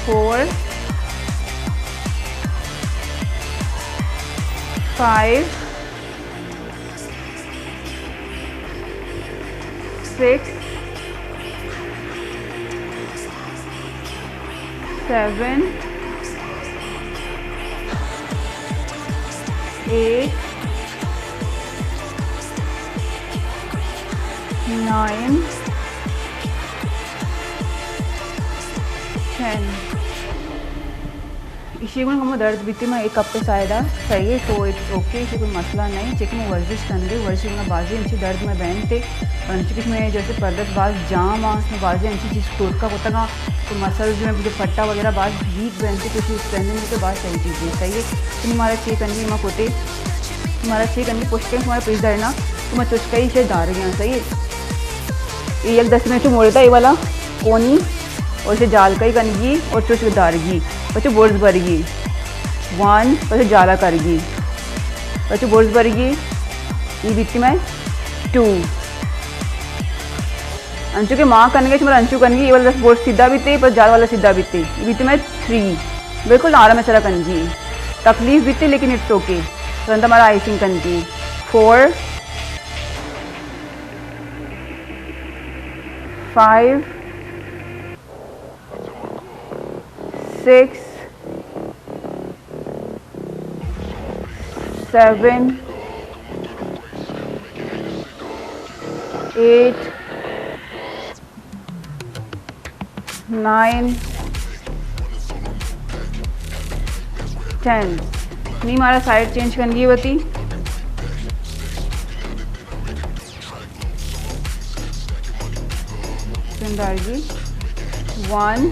four, five, six, seven, eight, nine, ten. ایشی گون ہمو درد بیتی، ما ایک ہفتے سائیڈا صحیح ہے، تو اٹس اوکے، ایشی کوئی مسئلہ نہیں۔ چیک میں ورزش کن دے، ورزش میں بازی انچی درد میں بہن تے، اور انچی کچھ میں جیسے پردت باز جام آ، اس میں بازی انچی چیز ٹوٹکا ہوتا گا، تو مسل جو ہے مجھے پھٹا وغیرہ باز ویک بہن تے، تو اسی اسٹرینتھن میں تو باز صحیح چیز ہے، صحیح ہے۔ تو ہمارا چیک کن دے، ما کوتے، ہمارا چیک کن دے، پشت کے ہمارا پیس دارنا، تو میں چوچکا ہی شے دار گیا، صحیح ہے۔ یہ ایک دس منٹ موڑتا، یہ والا کونی، اور اسے جال کا ہی کنگی، اور چوچک دارگی، پچھے برز برگی، ون، پچھے جالا کرگی، پچھے برز برگی، یہ بیتی میں ٹو۔ انچو کہ ماں کنگے، شمار انچو کنگی، یہ والا دس برز سیدھا بیتے، پر جال والا سیدھا بیتے، یہ بیتی میں تھری۔ بالکل آرام سرا کنگی، تکلیف بیتے، لیکن اٹس اوکے۔ رندا مارا آئسنگ کنگی، four, five, six, seven, eight, nine, ten. نی مارا سائیڈ چینج کنگی ہوتی۔ دارگی. One,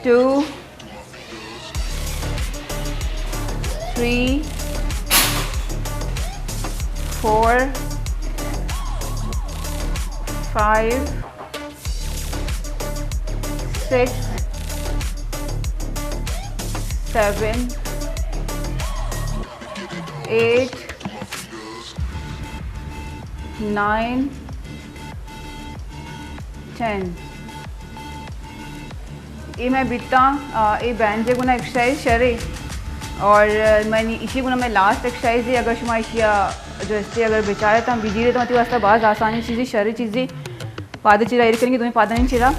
two, three, four, five, six, seven, eight, nine, ten. اے مئے بیتاں، آ، اے بینڈ ءِ گونا ایکسرسائز شرے. اور، آ، منی ایشی گونا مئے لاسٹ ایکسرسائز ہے. اگر شما ایشی ءَ جو استے اگر بچارے تاں بجیرے تاں وتی واسطہ باز آسانی چیزی، شرے چیزی. پادے چیرا ایر کنگی، دوئیں پادانی چیرا.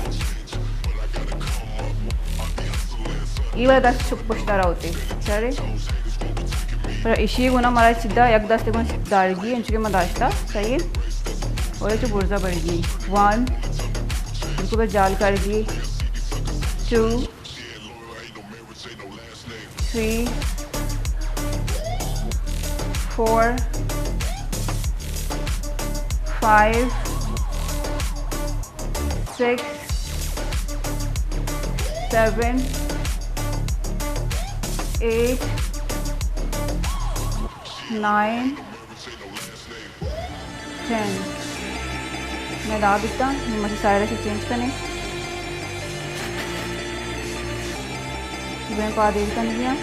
ای والا دست چپ پشتا را ہوتے. شرے. پر ایشی گونا مارا چدا یک دست گونا دارگی، انچو کہ ما داشتا. صحیح ہے. اور چو برزا برگی. ون. بالکل بس جال کرگی. Two, three, four, five, six, seven, eight, nine, ten. مئے دا بیتا، نی مچ سائیڈ ءَ چینج کنے. دوئیں پاد ایر کنگی آں.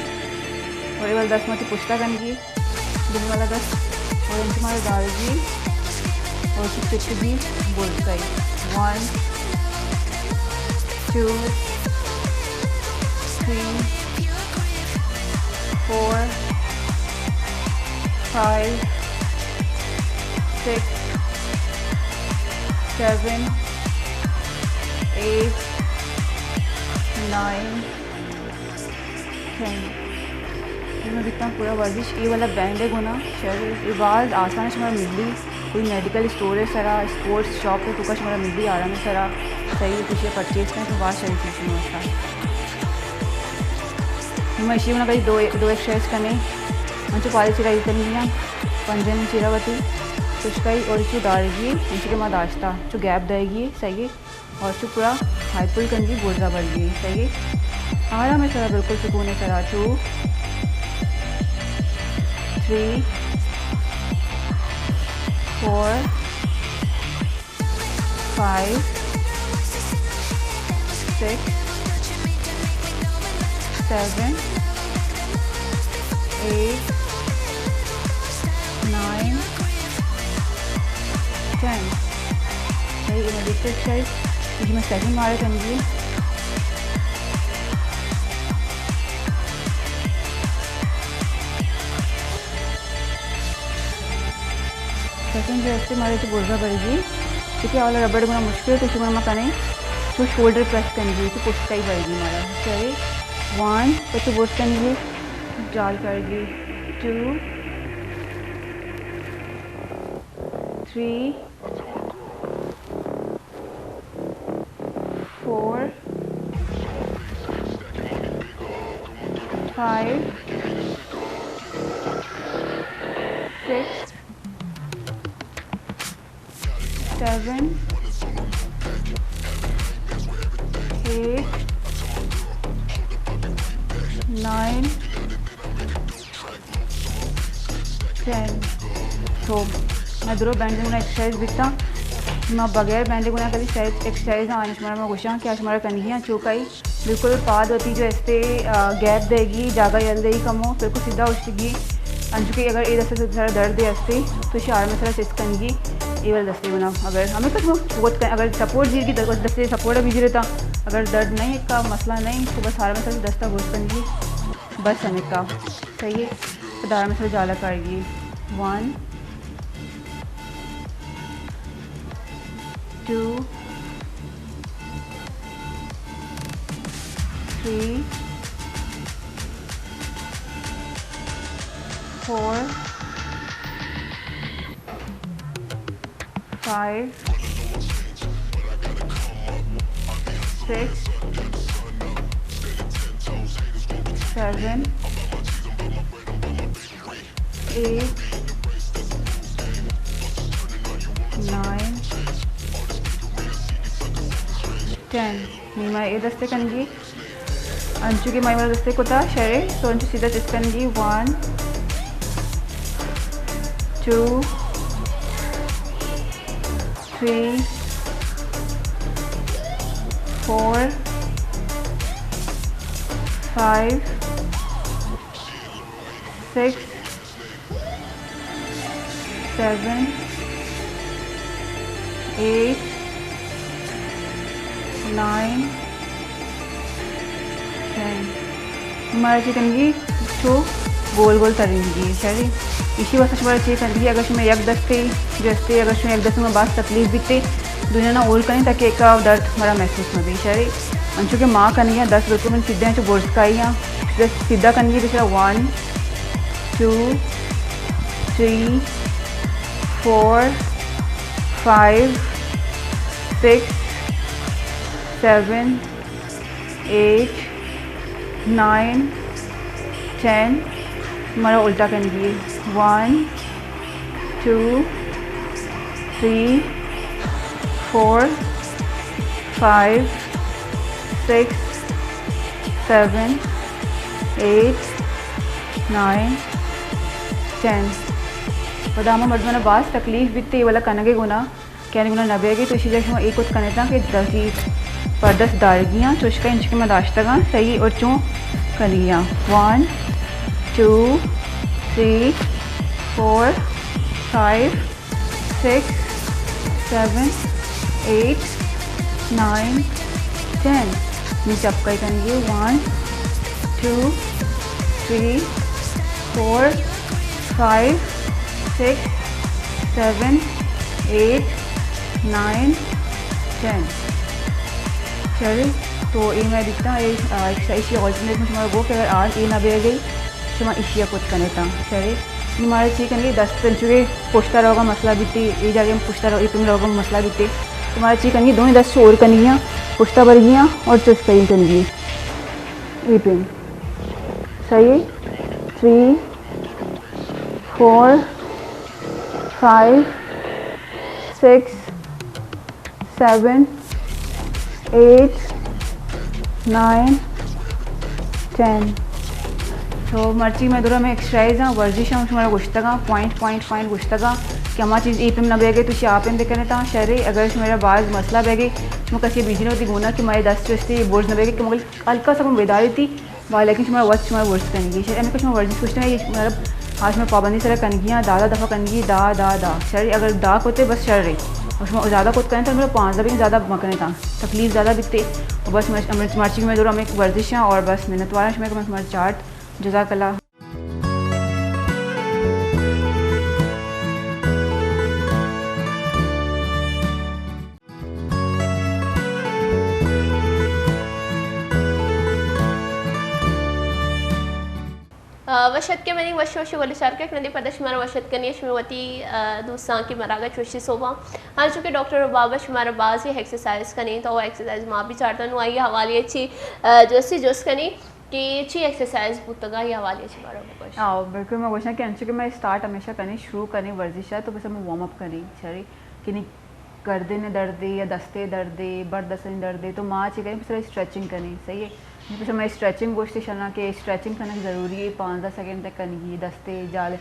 اور اے والا دست مچ پشتا کنگی. دومی والا دست. اور انچو مارا دارگی. اور چپ چپگی. بولکائی. One, two, three, four, five, six, seven, eight, nine, ten. اے مئے بیتاں پورا ورزش. اے والا بینڈ ءِ گونا شر، اے باز آسان شمارا ملی. کوئی میڈیکل اسٹور ءِ سرا، اسپورٹس شاپ ءِ توکا شمارا ملی آرام ءِ سرا. صحیح ہے، کسی پرچیز کریں تو باز شر چیز شمارا. ما ایشی گونا کئی دو، دو ایکسرسائز کنے. انچو پادے چیرا ایر کنگی آں. پنجن چیرا وتی. چشکائی اور چو دارگی، انچو کہ ما داشتا. چو گیپ دئیگی، صحیح ہے. اور چو پورا ہائی پل کنگی، برزا برگی، صحیح ہے. آرام ءِ سرا، بالکل سکون ءِ سرا. Two, three, four, five, six, seven, eight, nine, ten. صحیح، اے مئے ڈسٹرکٹ شاید، کیونکہ مئے سیکنڈ مارا کنگی. سیکنڈ جو استے مارے تو برزا برگی، کیونکہ اولا ربڑ گونا مشکل ہے، تو شما ما کنے تو شولڈر پریس کنگی، تو پشت کئی برگی مارا. صحیح، ون، تو تو برز کنگی، جال کرگی، two, three, four, five, six, seven, eight, nine, ten. تو مئے درو بینڈ گونا ایکسرسائز بیتا. ما بغیر بینڈ گونا کلی سیٹ ایکسرسائز آں، شمارا ما گوشاں کہ شمارا کنگی آں چوکائی. بالکل پاد وتی جو استے، آ، گیپ دئیگی، جاگہ یل دئیگی کمو، بالکل سیدھا اوشتگی. انچو کہ اگر اے دستے سارا درد استے تو شار میں سارا چست کنگی، اے والا دستے گونا. اگر ہمیں کس بہت کن-، اگر سپورٹ زیرگی، در-، دستے سپورٹ بھی زیرتا، اگر درد نہیں کا مسئلہ نہیں تو بس ہر میں سارا دستا بہت کنگی. بس ہمیں کا. صحیح ہے. تو دارا میں سارا جالا کرگی. One, two, three, four, five, six, seven, eight, nine, ten. نی ما اے دستے کنگی، انچو کہ ما اے دستے کتا شرے، تو انچو سیدھا چست کنگی، one, two, three, four, five, six, seven, eight, nine, ten. مارا چی کنگی، چو گول گول ترینگی، شری۔ ایشی واسطہ شمارا چی کنگی، اگر شما یک دستے جو استے، اگر شما یک دستے ما باز تکلیف بیتے، دوئینا نا ہول کنی تاکہ ایکا درد مارا محسوس مہ بی، شری۔ انچو کہ ما کنگی، دست بالکل من سیدھے انچو برز کائی، دست سیدھا کنگی، دوسرا one, two, three, four, five, six, seven, eight, nine, ten. مارا الٹا کنگی، one, two, three, four, five, six, seven, eight, nine, ten. پدا ہما مردمانا باز تکلیف بیتے، ولا کنگے گنا، کہنے گنا نہ بیگے، تو اسی جگہ شما اے کت کنیتا کہ دسی پر دست دارگیاں، چوشکا انچکہ ما داشتگاں، صحیح، اور چون کنگیاں۔ One, two, three, four, five, six, seven, eight, nine, ten. نی چپکائی کنگی، one, two, three, four, five, six, seven, eight, nine, ten. چلے، تو اے میں دیتا، اے، آ، ایکسرسائز کی آلٹرنیٹ میں شمارا گو کہ اگر آج اے نہ بیگئی، شما ایشی ء کت کنیت آں، شرے۔ نی مارا چی کنگی، دست انچوکہ پشتا روگا مسئلہ بیتے، اے جاگہ ہم پشتا رو-، اے پیم روگا مسئلہ بیتے۔ تو مارا چی کنگی، دوئیں دست شور کنگی آں، پشتا برگی آں اور چست کنگی۔ اے پیم۔ صحیح ہے؟ Three, four, five, six, seven, eight, nine, ten. تو مرچی میں دورا میں ایکسرسائز ہاں، ورزش ہاں، شمارا گوشتگاں، پوائنٹ، پوائنٹ، پوائنٹ گوشتگاں کہ ہما چیز اے پیم نہ بیگے تو شی آ پیم بکنے تا، شرے۔ اگر شمارا باز مسئلہ بیگے، شما کسی بیجنہ وتی گونا کہ مارے دست چستی، برز نہ بیگے کہ مگل ہلکا سا کم بیداری تھی، با، لیکن شمارا وت شمارا ورز کنگی۔ شر، ہمیں کہ شما ورزش گوشتے ہیں، یہ مطلب، آج شما پابندی سرا کنگی ہیں، دا، دا دفعہ کنگی، دا، دا، دا۔ شر، اگر دا کوتے بس شر رہی۔ اور شما زیادہ کت کریں تو مطلب پانزدہ بھی زیادہ مکنیں تا۔ تکلیف زیادہ بیتے۔ اور بس مر-، مر-، مرچی میں دور ہمیں ورزش ہیں اور بس منت وارا شما کہ میں شمارا چارت۔ جزاک اللہ۔ آ، وش اتکے منی وش وش گل چارکک، نندی پدا شمارا وش اتکنی شمی وتی، آ، دوستاں کہ مراگش وشی صوبہ۔ ہنچو کہ ڈاکٹر ربابہ شمارا بازی ایکسرسائز کنی، تو ایکسرسائز ما بھی چارتا نو آئی حوالے چی، آ، جستی جست کنی کہ چی ایکسرسائز بوتگا یہ حوالے چی مارا بگوش۔ آ، بالکل میں گوشنا کہ انچو کہ میں اسٹارٹ ہمیشہ کنی، شروع کنی ورزش ہے تو بس ہمیں وارم اپ کنی، شری، کہ نی گردن ء دردے یا دست ء دردے، بر دستانی دردے، تو ما چے کنیں، پسر اسٹریچنگ کنیں، صحیح ہے؟ پسر ما اسٹریچنگ گوشتے شنا کہ اسٹریچنگ کنگ ضروری ہے، پانزدہ سیکنڈ تک کنگی، دست ء جال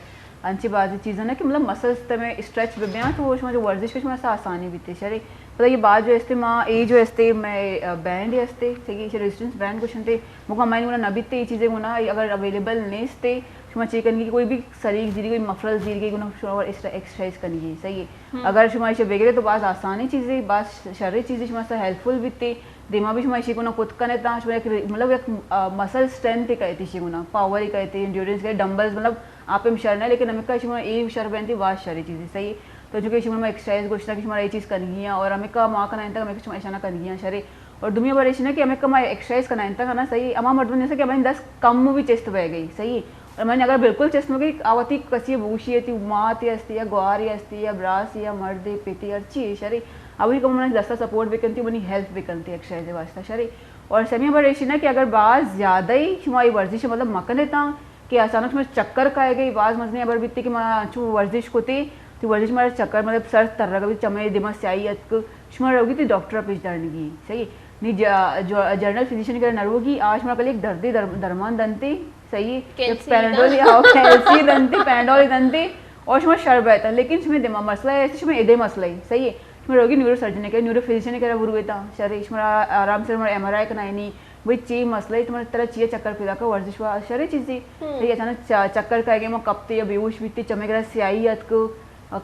انچی بازی چیزاں نا کہ مطلب مسلز تمہیں اسٹریچ بہ بیاں تو شما جو ورزش کو شما سا آسانی بیتے شرے۔ پتہ یہ بات جو استے ما، اے جو استے میں، آ، بینڈ استے، صحیح ہے، ریزسٹنس بینڈ گوشنتے، مکہ مائن گنا نہ بیتے، یہ چیزیں گنا اگر اویلیبل نیستے، شما چے کنگی کہ کوئی بھی سریگ زیری، کوئی مفرل زیری گنا شما ایکسرسائز کنگی، صحیح ہے؟ اگر شما ایشی بگرے تو باز آسانی چیزے، باز شرے چیزے، شما سا ہیلپ فل بیتے۔ دیما بھی شما ایشی گنا کت کنے تا شما یک ری-، مطلب یک، آ، مسل اسٹرینتھ کہتے ایشی گنا، پاور کہتے، انڈیورنس کہتے، ڈمبلز، مطلب آپ ہم شر نہ، لیکن ہمیں کا شما اے شر بنتی باز شرے چیزے، صحیح ہے۔ تو جو کہ شما ایکسرسائز گوشنا کہ شما یہ چیز کنگی ہیں اور ہمیں کا ما کنا انتا ہمیں شما ایشانا کنگی ہیں شرے۔ اور دومی بار ایشی نا کہ ہمیں کا ما ایکسرسائز کنا انتا کنا، صحیح ہے۔ اما مردم جیسے کہ ہمیں دست کم بھی چست بہ گئی، صحیح ہے۔ اور من اگر بالکل چست مہ گئی، آ وتی کسی بوشی تی ماتے استی یا گوارے استی یا براسے یا مردے پتے ہر چی شرے، اوی کو من دستا سپورٹ بکنتی، منی ہیلپ بکنتی ایکسرسائز واسطہ شرے۔ اور سیمی بار ایشی نا کہ اگر باز زیادہ ہی شما یہ ورزش مطلب مکنے تا کہ اچانک شما چکر کائے گئی، باز مزنی ابر بیتی کہ ما چو ورزش کوتے، تو ورزش مارا چکر مطلب سر تر رگا بھی چمے دما سیاہی اتک، شما روگی تی ڈاکٹر پیش دارنگی، صحیح ہے؟ نی جا-، جو-، جنرل فزیشن کرا نروگی، آ شمارا کلی یک دردے در-، درمان دنتے، صحیح ہے؟ یک کیلسی پیناڈول دنتے۔ یا کیلسی دنتے، پیناڈول دنتے، اور شما شر بیتا۔ لیکن شما دماغ مسئلہ ہے، شما ادے مسئلہ ہے، صحیح ہے؟ شما روگی نیورو سرجن کرا، نیورو فزیشن کرا برویتا، شر ہے؟ شما آرام سے شما ایم آر آئی کنائینی، بھئی چی مسئلہ ہے، تمہارا ترا چیئے چکر پیدا کا، ورزش وا شر ہے چیزی، صحیح ہے؟ اچانک چا-، چکر کھائے گئے، ما کپتے یا بیہوش بیتے، چمے کرا سیاہی اتک،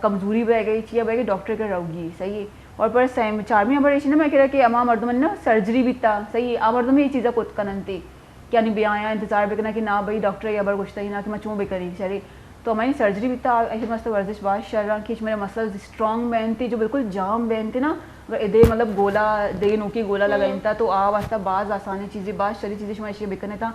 کمزوری بہ گئی، چیا بہ گئی، ڈاکٹر کرا روگی، صحیح ہے؟ اور پر سیم-، چارمی ہبر ایشی نا، میں کہہ رہا کہ اما مردم نا سرجری بیتا، صحیح ہے؟ آ مردم یہ چیزا کت کننتے کہ یعنی بیا آیا انتظار بکنا کہ نا بھئی ڈاکٹر یہ ہبر گوشتا ہی نا کہ میں چون بکنی، شرے؟ تو ہماری سرجری بیتا، ایسے مست ورزش باز شر کہ میرے مسلز اسٹرانگ بینتے، جو بالکل جام بینتے نا، اگر ادے مطلب گولا دے، نوکی گولا لگائینتا تو آ واسطہ باز آسانی چیزیں، باز شری چیزیں شما ایشی بکنے تا،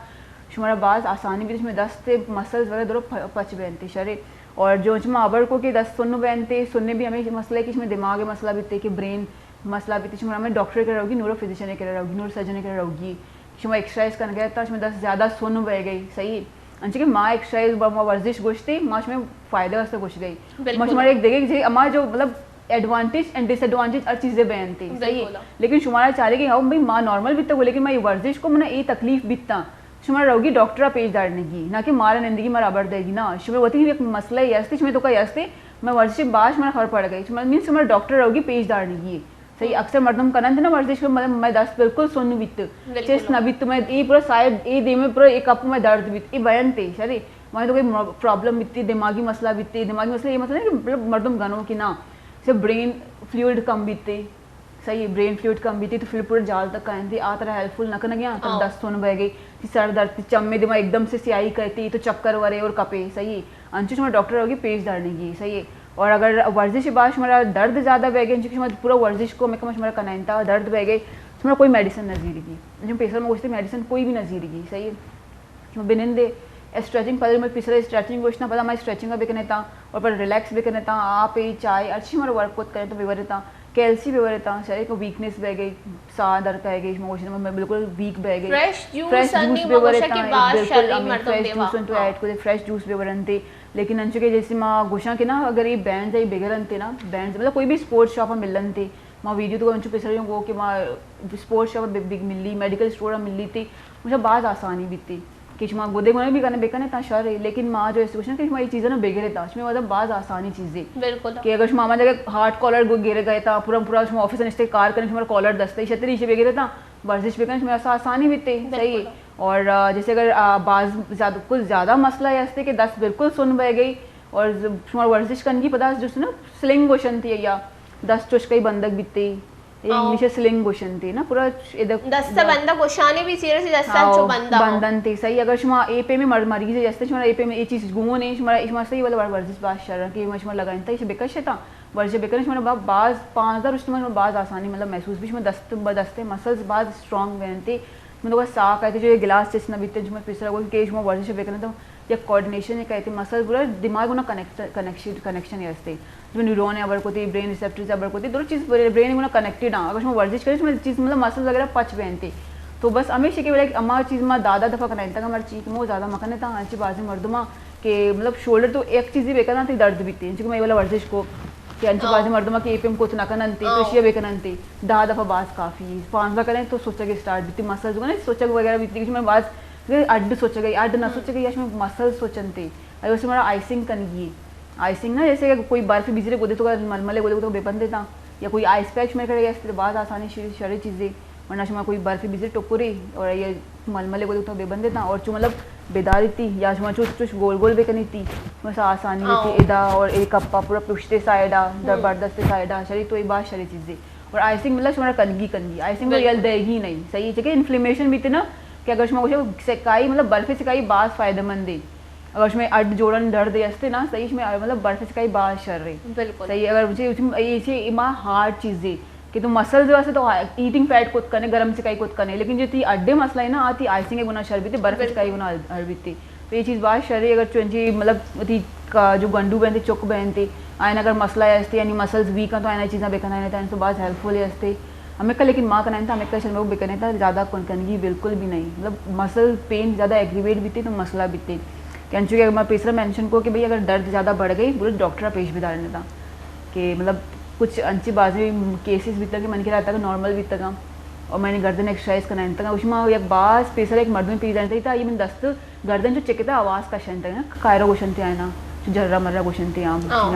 شمارا باز آسانی بیت، شمے دست مسلز وغیرہ درو پ-، پچ بینتے، شرے۔ اور جو شما ہبر کو کہ دست سن بینتے، سننے بھی ہمیں مسئلہ ہے کہ شمے دماغ مسئلہ بیتے، کہ برین مسئلہ بیتے، شما ہمیں ڈاکٹر کرا روگی، نیورو فزیشن کرا روگی، نیورو سرجن کرا روگی، شما ایکسرسائز کن گئے تا شما دست زیادہ سن بہ گئی، صحیح ہے؟ انچہ کہ ما ایکسرسائز با ما ورزش گوشتے، ما شما فائدہ واسطہ گوش گئی۔ ما شما ایک دیکھے کہ اما جو مطلب ایڈوانٹیج اینڈ ڈس ایڈوانٹیج ہر چیزیں بینتے، صحیح ہے؟ لیکن شمارا چارے کہ ہاؤ بھئی ما نارمل بیتا، لیکن ما یہ ورزش کو منا یہ تکلیف بیتا، شما روگی ڈاکٹر پیش دارنگی، نہ کہ مارا نندگی مارا خبر دے گی، نا، شما وتی یک مسئلہ ہی ہستے، شما تو کا ہستے، میں ورزش باش مارا خبر پڑ گئی، شما مینس شما ڈاکٹر روگی پیش دارنگی۔ صحیح، اکثر مردم کنن نا ورزش کو، مطلب میں دست بالکل سن بیت، چست نہ بیت، میں اے پورا صاحب اے دے میں پورا ایک اپ میں درد بیت، اے بیان تے، شری، میں تو کوئی پرابلم بیت، دماغی مسئلہ بیت، دماغی مسئلہ یہ مسئلہ نہیں کہ مطلب مردم گنو کہ نا، صرف برین فلوئڈ کم بیت، صحیح، برین فلوئڈ کم بیتی تو پھر پورا جال تک کائنتی، آ ترا ہیلپ فل نہ کنگی، آ ترا دست سن بہ گئی، تی سر درد، تی چمے دما ایک دم سے سیاہی کہتی تو چکر ورے اور کپے، صحیح۔ انچو شما ڈاکٹر ہوگی پیش دارنگی، صحیح۔ اور اگر ورزش بعد شمارا درد زیادہ بہ گئے، انچو شما پورا ورزش کو میں کم شمارا کنائنتا درد بہ گئے، شمارا کوئی میڈیسن نہ زیرگی۔ انچو پیسر میں گوشتے میڈیسن کوئی بھی نہ زیرگی، صحیح۔ شما بنندے، اسٹریچنگ، پدا میں پیسرا اسٹریچنگ گوشتاں، پدا ما اسٹریچنگ بکنیتاں اور پدا ریلیکس بکنیتاں، آپ ای چائے ہر چیز ہمارا ورک کت کنیتاں، بورتاں، کیلسی بورتاں، شریر کو ویکنس بہ گئی، ساہ در کہے گئی، شما گوشتاں میں بالکل ویک بہ گئی۔ فریش جوس، فریش جوس بورتاں، بالکل ہمیں فریش جوس انتو ایڈ کو، فریش جوس بورنتے۔ لیکن انچو کہ جیسے ما گوشاں کہ نا، اگر یہ بینڈز ای بگرنتے نا، بینڈز مطلب کوئی بھی اسپورٹس شاپ ملنتے، ما ویڈیو تو انچو پیسر گو کہ ما اسپورٹس شاپ بگ ملی، میڈیکل اسٹور ملی تے، مجھے باز آسانی بیتی کہ شما گدے گنے بھی کنے بکنے تا شر ہے، لیکن ما جو ایسے گوشن کہ شما یہ چیزیں نہ بگرے تا، شما مطلب باز آسانی چیزیں۔ بالکل۔ کہ اگر شما ہمارے جگہ ہارڈ کالر گو گرے گئے تا، پورا پورا شما آفس نشتے کار کرنے، شما کالر دستے، شتری سے بگرے تا، ورزش بکنے، شما ایسا آسانی بیتی، صحیح ہے۔ اور آ، جیسے اگر آ، باز زیادہ، کچھ زیادہ مسئلہ ہے ہستے کہ دست بالکل سن بہ گئی اور ز-، شما ورزش کنگی پدا جو نا سلنگ گوشن تھی یا دست چوش کئی بندگ بیتی، انگلش سلنگ گوشنتے نا، پورا ادک دست بندہ گوشانے بھی چیرے سے دست ہاں، چو بندہ ہو۔ بندنتے، صحیح۔ اگر شما اے پہ میں مر-، مریض ہے، جستے شما اے پہ میں اے چیز گون ہے، شما، شما صحیح والا ور-، ورزش باز شر ہے کہ شما لگائیں تا، اسے بکشتا، ورزش بکنے، شما با-، باز پانزدہ روز شما باز آسانی مطلب محسوس بھی، شما دست، با دستے مسلز باز اسٹرانگ بنتے، شما لوگا ساہ کہتے جو یہ گلاس چس نہ بیتے، شما پیسرا گو کہ شما ورزش بکنے تو یک کوآرڈینیشن کہتے مسل پورا دماغ گنا کنیکٹ، کنیکشن، کنیکشن ہستے۔ جو نیورون ہے ابر کوتی، برین ریسپٹرز ابر کوتی، درو چیز برے-، برین گنا کنیکٹڈ ہیں۔ اگر شما ورزش کرے، شما چیز مطلب مسل وغیرہ پچ بینتے۔ تو بس ہمیشہ کہ بلے اما چیز ما دادا دفعہ کنائیں تک ہمار چیز مو زیادہ مکنے تا، انچی بازی مردماں کہ مطلب شولڈر تو ایک چیزی بے کرنا تے درد بیتے، انچی کہ میں والا ورزش کو کہ انچی بازی مردماں کہ اے پیم کوت نہ کننتے، تو شیا بے کننتے، دہ دفعہ باز کافی، پانزدہ کریں تو سوچا کے اسٹارٹ بیتے، مسل جو ہے نا سوچا وغیرہ بیتے، کہ میں باز اڈ سوچگ ء، اڈ نہ سوچگ ء، یا شما مسل سوچنتے۔ اے واسطے مارا آئسنگ کنگی ہے۔ آئسنگ نا، جیسے کہ کوئی برف بزرے گدے تو کا، ململے گدے تو بے بندے تا، یا کوئی آئس پیک شما کرے گا، اس باز آسانی شری، شری چیزیں۔ ورنہ شما کوئی برف بزرے ٹکرے اور یہ ململے گدے تو بے بندے تا، اور چو مطلب بیداری تی، یا شما چوش چوش گول گول بے کنی تی، شما سا آسانی تی۔ ادا اور ایک کپا پورا پشتے سائیڈا، در بردست سائیڈا، شری تو یہ باز شری چیزیں۔ اور آئسنگ مطلب شمارا کنگی کنگی، آئسنگ تو یل دے گی نہیں، صحیح ہے، چکہ انفلیمیشن بیتے نا، کہ اگر شما گوشو سکائی مطلب برف سکائی باز فائدہ مند ہے۔ اگر شما اڈ جوڑن درد ہستے نا، صحیح، شما مطلب برف سکائی باز شر ہے۔ بالکل۔ صحیح، اگر مجھے ایسی ایما ہارڈ چیزیں کہ تو مسلز واسطے تو ایٹنگ فیٹ کت کنے، گرم سکائی کت کنے، لیکن جو تی اڈے مسئلہ ہے نا، آتی آئسنگ گنا شر بیتے، برف سکائی گنا ہر بیتے۔ تو یہ چیز باز شر ہے، اگر چونچی مطلب وتی کا جو گنڈو بینتے، چک بینتے، آئین اگر مسئلہ ہستے، یعنی مسلز ویک ہیں تو آئین چیزاں بکنائیں تا، تو باز ہیلپ فل ہستے۔ ہمیں کا لیکن ماں کنائیں تا، ہمیں کا شرم بکنائیں تا، زیادہ کن کنگی بالکل بھی نہیں۔ مطلب مسل پین زیادہ ایگریویٹ بیتے تو مسئلہ بیتے۔ کہ انچو کہ اگر میں پیسرا مینشن کو کہ بھئی اگر درد زیادہ بڑھ گئی، پورے ڈاکٹر پیش بدارنے تا۔ کہ مطلب کچھ انچی بازی کیسز بیتا کہ من کے رہتا کہ نارمل بیتا کا۔ اور منی گردن ایکسرسائز کنائینتگ، گوشی ما یک باز پیسر یک مردمے پیش دارینتگ، آئی من دست گردن چو چکتا آواز کشنتگ، کائرو گوشنتی آئینا، چو جرہ مرہ گوشنتی آم، آؤ۔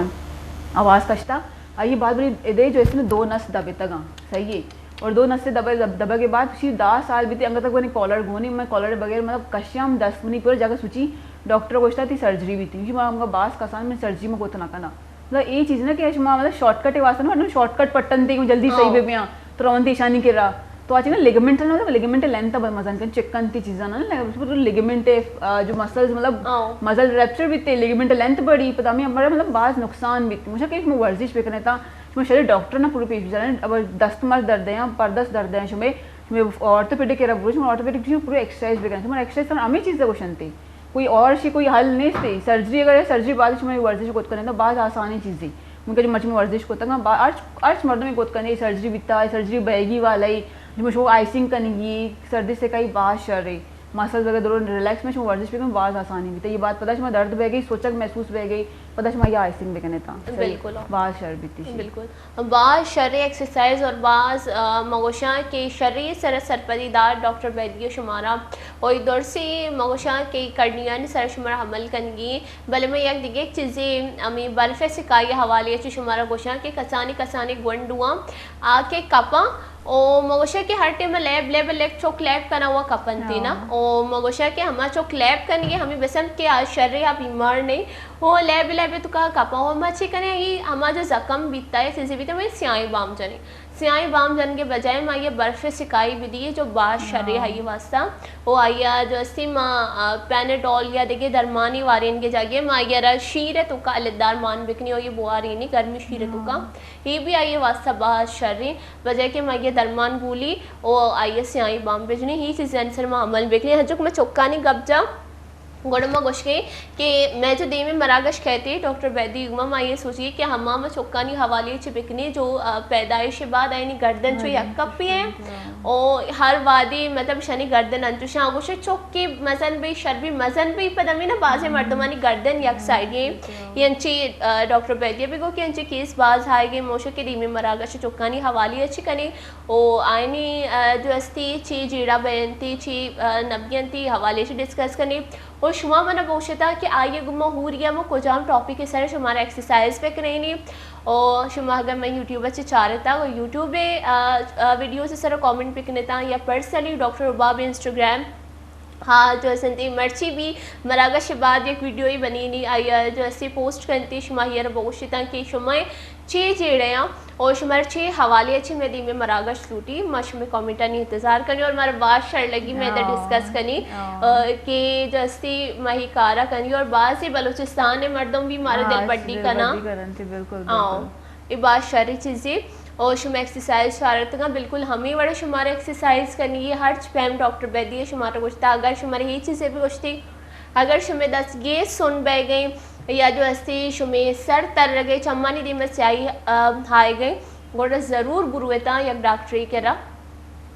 آواز کشتا۔ آئی بعد بری ادے جو اس میں دو نس دبتگاں، صحیح ہے۔ اور دو نس دبے، دب-، دبے کے بعد اسی دہ سال بیتی، انگت تک منی کالر گونی، میں کالر بغیر مطلب کشیام دست منی پورا جگہ سوچی، ڈاکٹر گوشتا تئی سرجری بیتی، مجھے ما باز کسان من سرجری میں کوت نہ کنا۔ مطلب اے چیز نا کہ شما مطلب شارٹ کٹ واسطہ نا، شارٹ کٹ پٹن دے جلدی صحیح ہاں۔ بے بیاں، تو رون دیشانی کرا۔ تو آ چیز نا لیگمنٹ نا، لیگمنٹ لینتھ بڑا مزن کن چکن تی چیزاں نا، لیگمنٹ، آ، جو مسلز مطلب ہاں۔ مزل ریپچر بیتے، لیگمنٹ لینتھ بڑی، پتہ ہمیں ہمارا مطلب باز نقصان بیتے۔ مجھے کہ شما ورزش بکنے تا، شما شری ڈاکٹر نا پورے پیش بجانے، اب دست مر درد ہیں، پر دست درد ہیں، شما، شما آرتھوپیڈک کرا برو، شما آرتھوپیڈک پورے ایکسرسائز بکنے، شما ایکسرسائز ہمیں چیز گوشنتے۔ کوئی اور شی کوئی حل نیست۔ سرجری اگر ہے، سرجری بعد شما ورزش کت کنے تو باز آسانی چیزی۔ ممکن جو مرچی ورزش کتگا، با-، ہرچ، ہرچ مردم کت کنے، سرجری بیتا، سرجری بیگی والا ہی، جو شما آئسنگ کنگی، سردی سے کئی باز شر ہے۔ مسلز وغیرہ درو ریلیکس میں شما ورزش بکن، باز آسانی بیتا۔ یہ بات پتہ شما درد بہ گئی، سوچک محسوس بہ گئی، پتہ شما یہ آئسنگ بکنے تا۔ صحیح۔ بالکل۔ باز شر بیتی شی۔ بالکل۔ باز شریں ایکسرسائز اور باز، آ، مگوشاں کہ شریں سر سرپدی دات ڈاکٹر بیدی شمارا۔ اور درسی مگوشاں کہ کرنیانی سر شمارا عمل کنگی۔ بلے میں یک دیگہ چیزے ہمیں برف سکائی حوالے چی شمارا گوشاں کہ کسانی کسانی گونڈواں آ کہ کپاں او مگوشاں کہ ہر ٹائم لیب لیب لیب چوک لیب کنا ہوا کپنتی نا۔ ہاں۔ او مگوشاں کہ ہما چوک لیب کنگی ہمیں بسم کہ آ شریں آ بیمار نہیں۔ ہو، لیب لیب تو کا کپا ہو، ما چی کنے، یہ ہما جو زخم بیتا ہے، چیزی بیتا، وہ سیاہیں بام جنے۔ سیاہیں بام جن کے بجائے ما یہ برف سکائی بھی دیے جو باز شرے ہاں۔ آئی واسطہ۔ او آیا جو استی ما، آ، پینیڈول یا دیگه درمانی وارین کے جاگے ما یہ را شیر تو کا لدار مان بکنی ہو، یہ بواری نہیں گرمی شیر تو کا۔ ہاں۔ یہ بھی آئی واسطہ باز شرے، بجائے کہ ما یہ درمان گولی او آئی سیاہیں بام بجنی، ہی چیز انسر ما عمل بکنی۔ ہنچک میں چکانی گپ جا، گڑا ما گوشگیں کہ مئے جو دیمے مراگش کئیت، ڈاکٹر بیدی، ما، ما یہ سوچی کہ ہما ما چکانی حوالے چہ بکنی جو، آ، پیدائش بعد آئینی گردن چو یک کپی ہیں۔ او ہر وادی مطلب شنی گردن انچوشاں گوشے چک کہ مزن بی، شر بی مزن بی، پد ہمیں نا بازیں مردمانی گردن یک سائیڈی ہیں۔ یہ انچی، آ، ڈاکٹر بیدی بھی گو کہ انچی کیس باز آئے گے موشے کہ دیمے مراگش چکانی حوالے چی کنی۔ او آئینی، آ، جو استی چی جیڑا بینتی، چی، آ، نبگینتی حوالے چی ڈسکس کنی۔ او شما منا بوشتا کہ آئی گما ہوری ہم کجام ٹاپک سر شمارا ایکسرسائز بکنینی۔ او شما اگر میں یوٹیوب چ چارتا، او یوٹیوب، آ، آ، ویڈیوز سر کمنٹ بکنتا یا پرسنلی ڈاکٹر رباب انسٹاگرام، ہاں، جو اسنتی مرچی بھی مراگش بعد یک ویڈیو ہی بنینی، آئی جو اسی پوسٹ کنتی، شما ہیر بوشتا کہ شما چے جیڑے ہیں اور شمار چے حوالے چے میں دیمے مراگش لوٹی، ما شمے کمنٹانی انتظار کنی اور مارا باز شر لگی میں ادھر ہاں۔ ڈسکس کنی، ہاں۔ آ، کہ جو استی ماہی کارا کنی اور باز ہی بلوچستان مردم بھی مارا ہاں، دل بڈی دل کنا۔ بڈی کرن تھی، بالکل، ہاں۔ بالکل۔ یہ باز شر چیزی اور شما ایکسرسائز چارتگا، بالکل ہمیں وڑا شمارا ایکسرسائز کنی ہے، ہر چ پیم ڈاکٹر بیدی ہے شمارا گوشتا، اگر شمارا یہ چیزیں بھی گوشتی، اگر شمے دست گیس سن بہ گئے یا جو استی شمے سر تر گئے، چمانی دیما سیاہی، آ، آئے گئے، گڑا ضرور بروتاں یک ڈاکٹرے کرا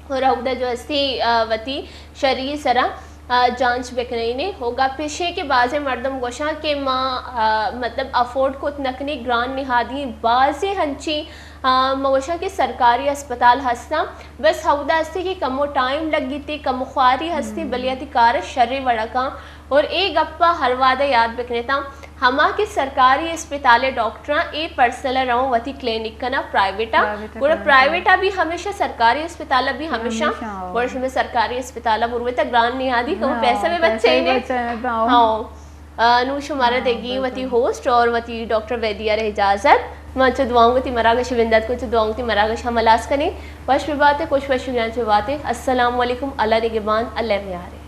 اور اودا جو استی، آ، وتی شری سرا، آ، جانچ بکنینے۔ ہو گپ ایشیں کہ بازیں مردم گوشاں کہ ما، آ، مطلب افورڈ کت نکنی، گران نہادی، بازیں ہنچی، آ، ما گوشاں کہ سرکاری اسپتال ہستاں، بس ہمودا ہستی کہ کمو ٹائم لگیتی، کمو خواری ہستی، بلے آتی کار شریں وڑا کاں۔ اور اے گپا ہر وعدہ یاد بکنیتاں، ہما کہ سرکاری اسپتال ڈاکٹراں اے پرسنل رہوں وتی کلینک کنا پرائیویٹا، پرائیویٹا گڑا کلینک پرائیویٹا بھی ہمیشہ، سرکاری اسپتال بھی ہمیشہ، ہمیشہ، ہاں۔ گڑا شمے سرکاری اسپتال بروے تا گران نہادی کم ہاں، پیسہ میں پیسہ بچے بھی نے۔ بچے نے، ہاں۔ ہاں۔ آ، نو شمارا ہاں، دیگی بالکل۔ وتی ہوسٹ اور وتی ڈاکٹر ویدیا رہ اجازت۔ ما چہ دعاؤں وتی مراگش بندات کو، چہ دعاؤں وتی مراگش ہم ہلاس کنی۔ وش بباتے، خوش وش گیان چہ باتے۔ السلام علیکم، اللہ نگہبان، اللہ میارے۔